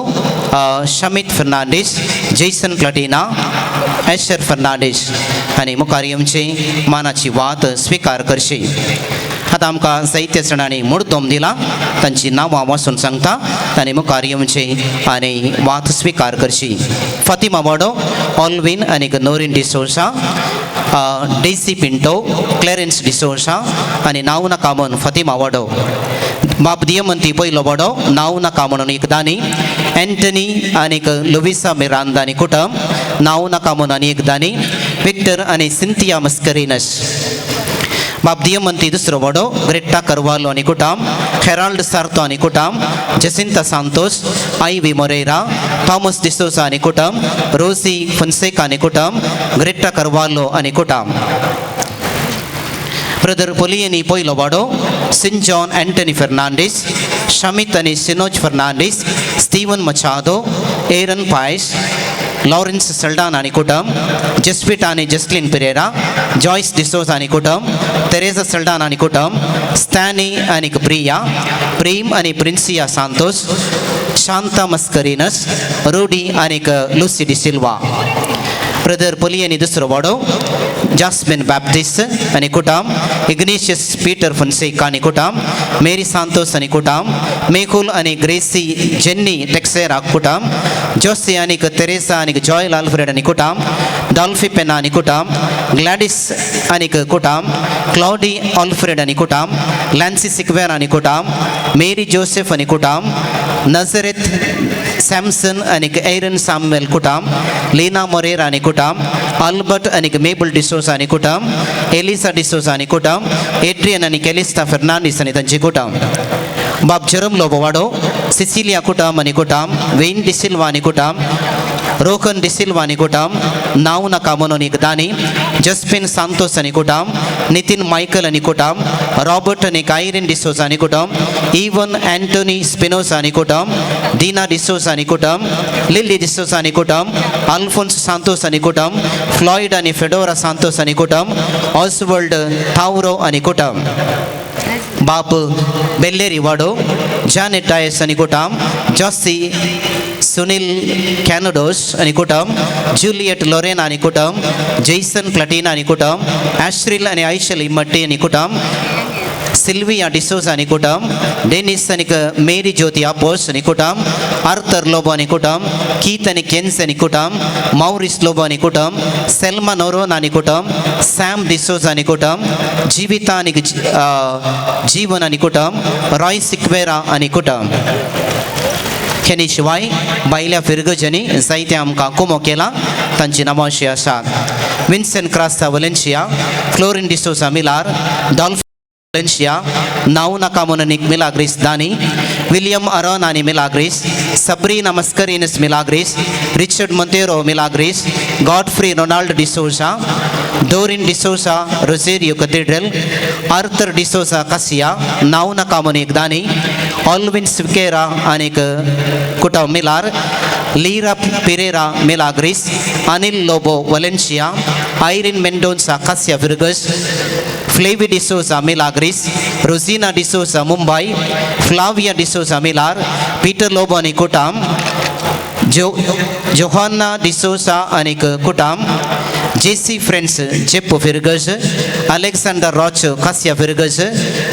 Shamit Fernandes, Jason Clatina, Asher Fernandes आनी मुखार येवचे मानाची वात स्विकार करची. आतां आमकां जायत्या जाणांनी मुर्दम दिला तांची नांवां वाचून सांगता तांणी मुखार येवचे आनी वात स्विकार करची. फातिमा वाडो, ऑलवीन आनी नोरीन डिसोजा, डेसी पिंटो, क्लॅरन्स डिसोजा आनी नांव नाका म्हूण फातिमा वाडो. बाब दियमंती पयलो वाडो, नांव नाका म्हणून एक दानी, एंटनी आनीक लुविसा मिरांदा आनी कुटम, नांव नाका म्हणून आनी एक दानी, विक्टर आनी सिंथिया मस्करिनस. बाब दियमंती दुसरो वाडो, ग्रेट्टा करवालो आनी कुटाम, हेराल्ड सार्तो आनी कुटाम, Jacinta Santos, Ivy Moreira, Thomas D'Souza आनी कुटम, रोसी फन्सेका आनी कुटम, ग्रेट्टा करवालो आनी कुटाम. ब्रदर पोलियनी पयलो वाडो, saint John Anthony Fernandes, Shamit आनी Sinoj Fernandes, Steven Machado, Aaron Paes, Lawrence Saldanha आनी कुटम, जस्विट आनी जस्लिन पिरेरा, जॉयस डिसोजा आनी कुटम, तेरेजा सल्डाना आनी कुटम, स्टॅनी आनी प्रिया, प्रेम आनी प्रिन्सिया सांतोस, शांता मस्करिनस, रोडी आनी लुसी डिसिल्वा. ब्रदर पोलियनी दुसरो वाडो, जास्मिन बाप्टिस्ट आनी कुटाम, इग्नेशियस पीटर फोन्सेका आनी कुटाम, मेरी सांतोस आनी कुटाम, मेकुल आनी ग्रेसी जेन्नी टेक्सेरा कुटाम, जोसी आनी तेरेसा आनी जॉयल आल्फ्रेड आनी कुटाम, डॉल्फी पेना आनी कुटाम, ग्लॅडीस आनी कुटाम, क्लॉडी आल्फ्रेड आनी कुटाम, लॅन्सी सिक्वेर आनी कुटाम, मेरी जोसेफ आनी कुटाम, नजरेत सॅमसन आनी एरन सामुएल कुटाम, लीना मोरेर आनी कुटाम, आल्बर्ट आनी मेबल डिसोजा आनी कुटाम, एलिसा डिसोजा आनी कुटाम, एड्रियन आनी केलिस्ता फर्नांडीस आनी तांची कुटाम. बाब जेरोम लोबो वाडो, सिसिलिया कुटाम आनी कुटाम, वेन डिसिल्वा आनी कुटाम, रोहन डिसिल्वा आनी कुटाम, नांव नाका म्हणून एक दानी, जस्पिन सांतोस आनी कुटाम, नितीन मायकल आनी कुटाम, रॉबर्ट आनी आयरीन डिसोजा आनी कुटाम, इवन एंटोनी स्पिनोजा आनी कुटाम, दीना डिसोजा आनी कुटाम, लिली डिसोजा आनी कुटाम, अल्फोन्स सांतोस आनी कुटाम, फ्लॉयड आनी फेडोरा सांतोस आनी कुटाम, ऑसवर्ल्ड थावरो आनी कुटाम. बाप बेल्लेरी वाडो, जानेट डायस आनी कुटाम, जॉसी सुनील कॅनडोस आनी कुटम, जुलियट लोरेना आनी कुटम, जैसन प्लटिना आनी कुटम, ॲश्रिल आनी आयशल इमट्टी आनी कुटम, सिल्विया डिसोजा आनी कुटम, डेनिस आनी मेरी ज्योती आपोस आनी कुटम, आर्थर लोबो आनी कुटम, कीत आनी केन्स आनी कुटम, मौरिस लोबो आनी कुटम, सेल्मा नोरोन आनी कुटम, सॅम डिसोजा आनी कुटम, जीविता आनी जीवन आनी कुटम, रॉय सिक्वेरा आनी कुटम. हेनी शिवाय भायल्या फिरगजांनी जायते आमकां कुमो केला तांची नांवां अशीं आसात: Vincent Crasta Valencia, Florin D'Souza Milar, Dolph Valencia, नांव नाका म्हणून एक मिलाग्रीस दानी, विलियम अरोन आनी Milagres, Sabrina Mascarenhas Milagres, Richard Monteiro Milagres, Godfrey Ronald D'Souza, Doreen D'Souza Rosario Cathedral, Arthur D'Souza Casia, नांव नाका म्हणून एक दानी, ऑलविन स्विकेरा आनीक कुटम मिलार, लीरा पिरेरा मिलाग्रीस, अनिल लोबो वलेन्शिया, आयरीन मेंडोन्सा कासिया फिरगस, फ्लेवी डिसोजा मिलाग्रीस, रोजिना डिसोजा मुंबई, फ्लाविया डिसोजा मिलार, पीटर लोबो आनी कुटाम, जोहान्ना डिसोजा आनी कुटाम, जेसी फ्रेंड्स जेप्पो फिरगज, अलेक्सांडर रॉच कासिया फिरगज,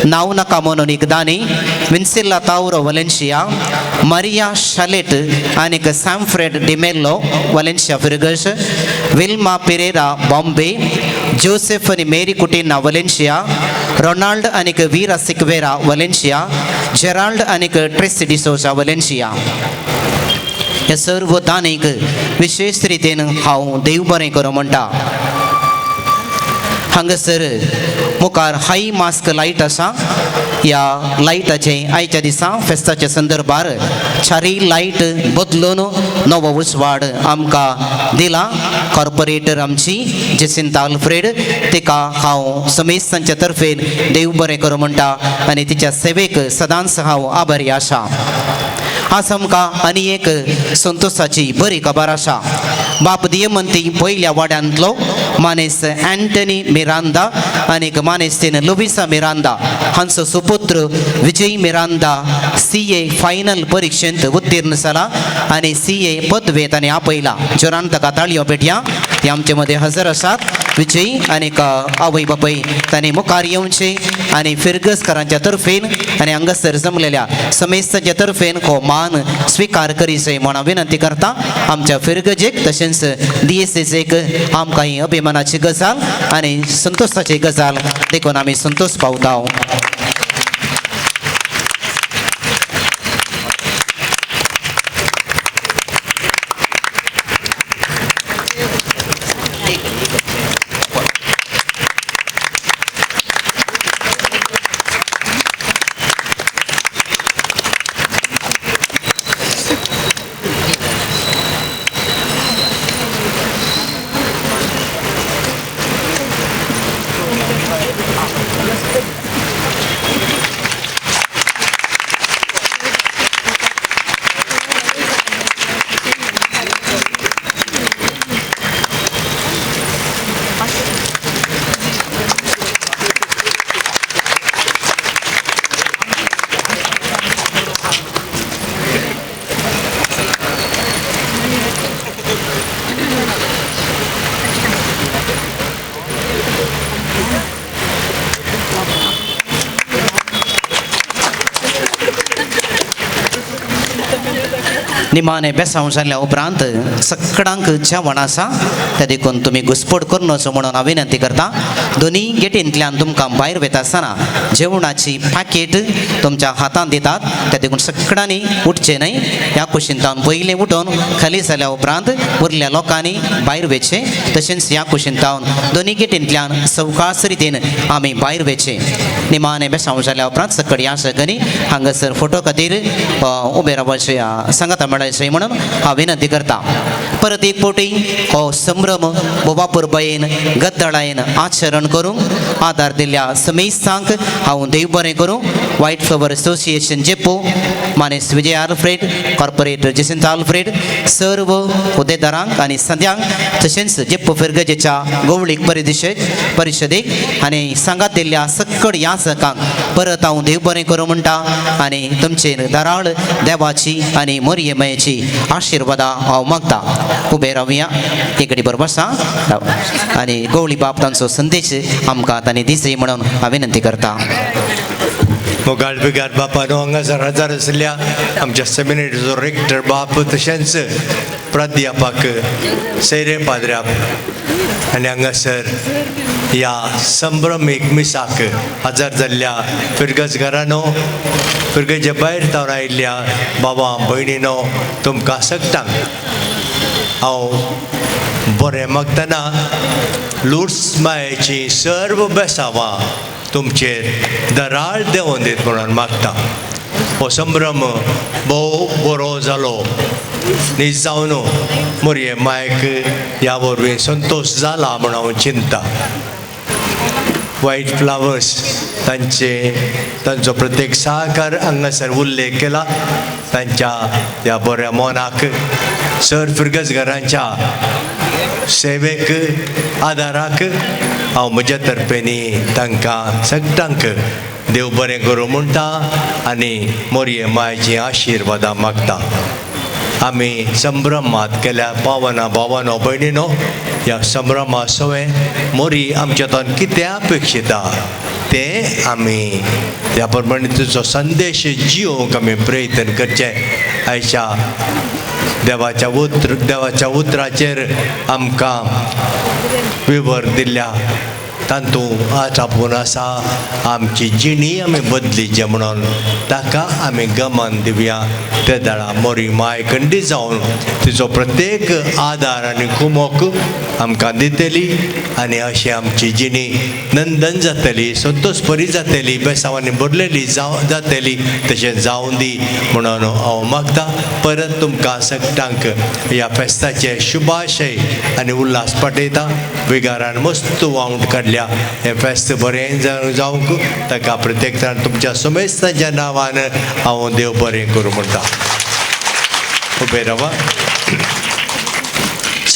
नांव नाका म्हणून एक दानी, विन्सिल्ला तावरो वलेन्शिया, मरिया शलेट आनीक सॅमफ्रेड डिमेल्लो वलेन्शिया फिरगज, विल्मा पिरेरा बॉम्बे, जोसेफ आनी मेरी कुटिना वलेन्शिया, रोनाल्ड आनीक वीरा सिक्वेरा वलेन्शिया, जेराल्ड आनीक ट्रेसी डिसोजा वलेन्शिया. ह्या सर्व दानीक विशेष रितीन हांव देव बरें करूं म्हणटा. हांगासर मुखार हाय मास्क लायट आसा. ह्या लायटाचे आयच्या दिसा फेस्ताच्या संदर्भार चारय लायट बदलून नवो उजवाड आमकां दिला कॉर्पोरेटर आमची जेसिंता आल्फ्रेड. तिका हांव समेस्तांच्या तर्फेन देव बरें करूं म्हणटा आनी तिच्या सेवेक सदांच हांव आभारी आसा. आज आमकां आनी एक संतोशाची बरी खबर आसा. बाप दियमंती पयल्या वाड्यांतलो मानेस अँटनी मिरांदा आनी मानेस्तीन लुविसा मिरांदा हांचो सुपुत्र विजय मिरांदा CA final परिक्षेंत उत्तीर्ण जाला आनी CA पदवे ताणें आपयला. जोरान ताका ताळयो पेटया. ते आमचे मदें हजर आसात. विजय आनी आवय बापूय तांणी मुखार येवचे आनी फिरगसकारांच्या तर्फेन आनी हांगासर जमलेल्या समेस्ताच्या तर्फेन हो मान स्विकार करीचे म्हूण हांव विनंती करता. आमच्या फिरगजेक तशेंच DSSक आमकां ही अभिमानाची गजाल आनी संतोशाची गजाल देखून आमी संतोश पावता. निमाणे बेसांव जाल्या उपरांत सगळ्यांक जेवण आसा ते देखून तुमी घुसपट करून वचो म्हणून हांव विनंती करता. दोनी गेटींतल्यान तुमकां भायर वयता आसतना जेवणाची पॅकेट तुमच्या हातांत दितात ते देखून सगळ्यांनी उठचें न्हय. ह्या कुशीन पयलीं उठून खाली जाल्या उपरांत उरल्या लोकांनी भायर वयचें. तशेंच ह्या कुशीन दोनी गेटींतल्यान सवकास रितीन आमी भायर वयचें. निमाणे बेसांव जाल्या उपरांत सकळ ह्या सगळ्यांनी हांगासर फोटो खातीर उबे रावपाचें सांगाता मेळचें म्हणून हांव विनंती करता. परत एक फावटी हो संभ्रम बोबापुरबायेन गद्दळायेन आचरण करूंक आदार दिल्ल्या समेस्तांक हांव देव बरें करूं. व्हायट फ्लॉवर असोसिएशन जेपो मानेस विजय आल्फ्रेड, कॉर्पोरेटर जेसिंत आल्फ्रेड, सर्व हुद्देदारांक आनी सद्यांक तशेंच जेप्पो फिरगजेच्या गोवळीक परिशदेक आनी सांगात दिल्ल्या सक्कड याचकांक परत हांव देव बरें करूं म्हणटा आनी तुमचेर दाराळ देवाची आनी मोरयेमयेची आशिर्वादां हांव मागता. उबे रावया एकडे बरोबर आसा आनी गवळी बाप तांचो संदेश आमकां तांणी दिसय म्हणून हांव विनंती करता. मोगाळ बिगार बापानो हांगासर हजर आशिल्ल्या आमच्या सेमिनरीचो रेक्टर बाप तशेंच प्राध्यापक सैरे पाद्र्याप आनी हांगासर ह्या संभ्रमीक मिसाक हजर जाल्ल्या फिरगज घरानो फिरगजे भायर तावन आयिल्ल्या बाबा भयणीनो तुमकां सगटांक हांव बरें मागतना लुर्स मायेची सर्व बेसावां तुमचेर दराळ देंवोन दीत म्हणून मागता. हो संभ्रम भोव बरो जालो नीज जावन मोरये मायक ह्या वरवीं संतोश जाला म्हूण हांव चिंता. व्हायट फ्लावर्स तांचे तांचो प्रत्येक सहकार हांगासर उल्लेख केला तांच्या ह्या बऱ्या मनाक सर फिरगज घरांच्या सेवेक आदाराक हांव म्हज्या तर्फेनी तांकां सगटांक देव बरें करूं म्हणटा आनी मोरये मायची आशिर्वादां मागता. आमी संभ्रमात केल्या पावना भावानो भयणीनो ह्या संभ्रमा सवें मोरी आमच्या तान कितें अपेक्षिता तें आमी त्या प्रमाणे तुजो संदेश जियोंक आमी प्रयत्न करचें. आयच्या देवाच्या उतराचेर आमकां विवर दिल्ल्या तातूंत आज आपूण आसा आमची जिणी आमी बदलीचे म्हणून ताका आमी गमन दिवया. ते दळा मोरी माय खंडी जावन तिचो प्रत्येक आदार आनी कुमोक आमकां दितली आनी अशी आमची जिणी नंदन जातली, संतोष बरी जातली, बेसांवांनी भरलेली जातली. तशें जावं दी म्हणून हांव मागता. परत तुमकां सगटांक ह्या फेस्ताचे शुभाशय आनी उल्हास पाठयता. विगारान मस्त वावंट काडल्या हें फेस्त बरें जावंक ताका प्रत्येक जाण तुमच्या समेस्तांच्या नांवान हांव देव बरें करूं म्हणटा. उबे रावा.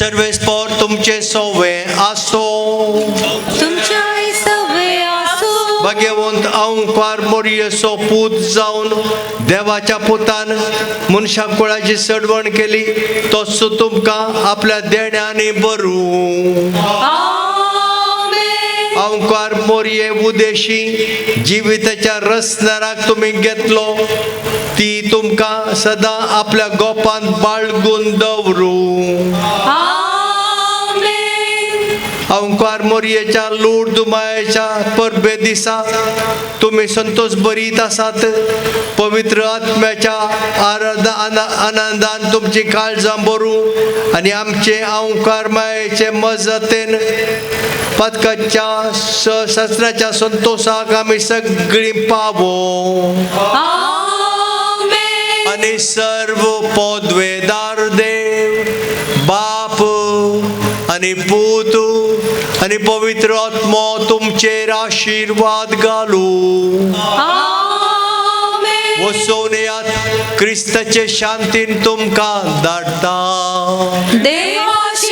सर्वेस्पोर तुमचे सोवे आसो. तुमच्याय सवे आसो. भाग्यवंत अंकार मोरयेचो पूत जावन देवाच्या पुतान मनशा कुळाची चडवण केली, तोच तुमकां आपल्या देण्यांनी बरूं. अंकार मोरये उदेशी जिविताच्या रसनराक तुमी घेतलो, ती तुमकां सदां आपल्या गोपांत बाळगून दवरूं. अंकार मोरयेच्या लूड दुमायेच्या परबे दिसा तुमी संतोष बरीत आसात. पवित्र आत्म्याच्या आनंदान तुमची काळजां भरूं आनी आमचे अंकार मायेचे मजतेन पदकाच्या ससराच्या संतोषाक आमी सगळीं पावो. आनी सर्व पदवेदार देव बाप आनी पूत आनी पवित्र आत्मो तुमचेर आशिर्वाद घालूं. वसोवन येयात, क्रिस्ताचे शांतीन तुमकां धाडटा. देवाची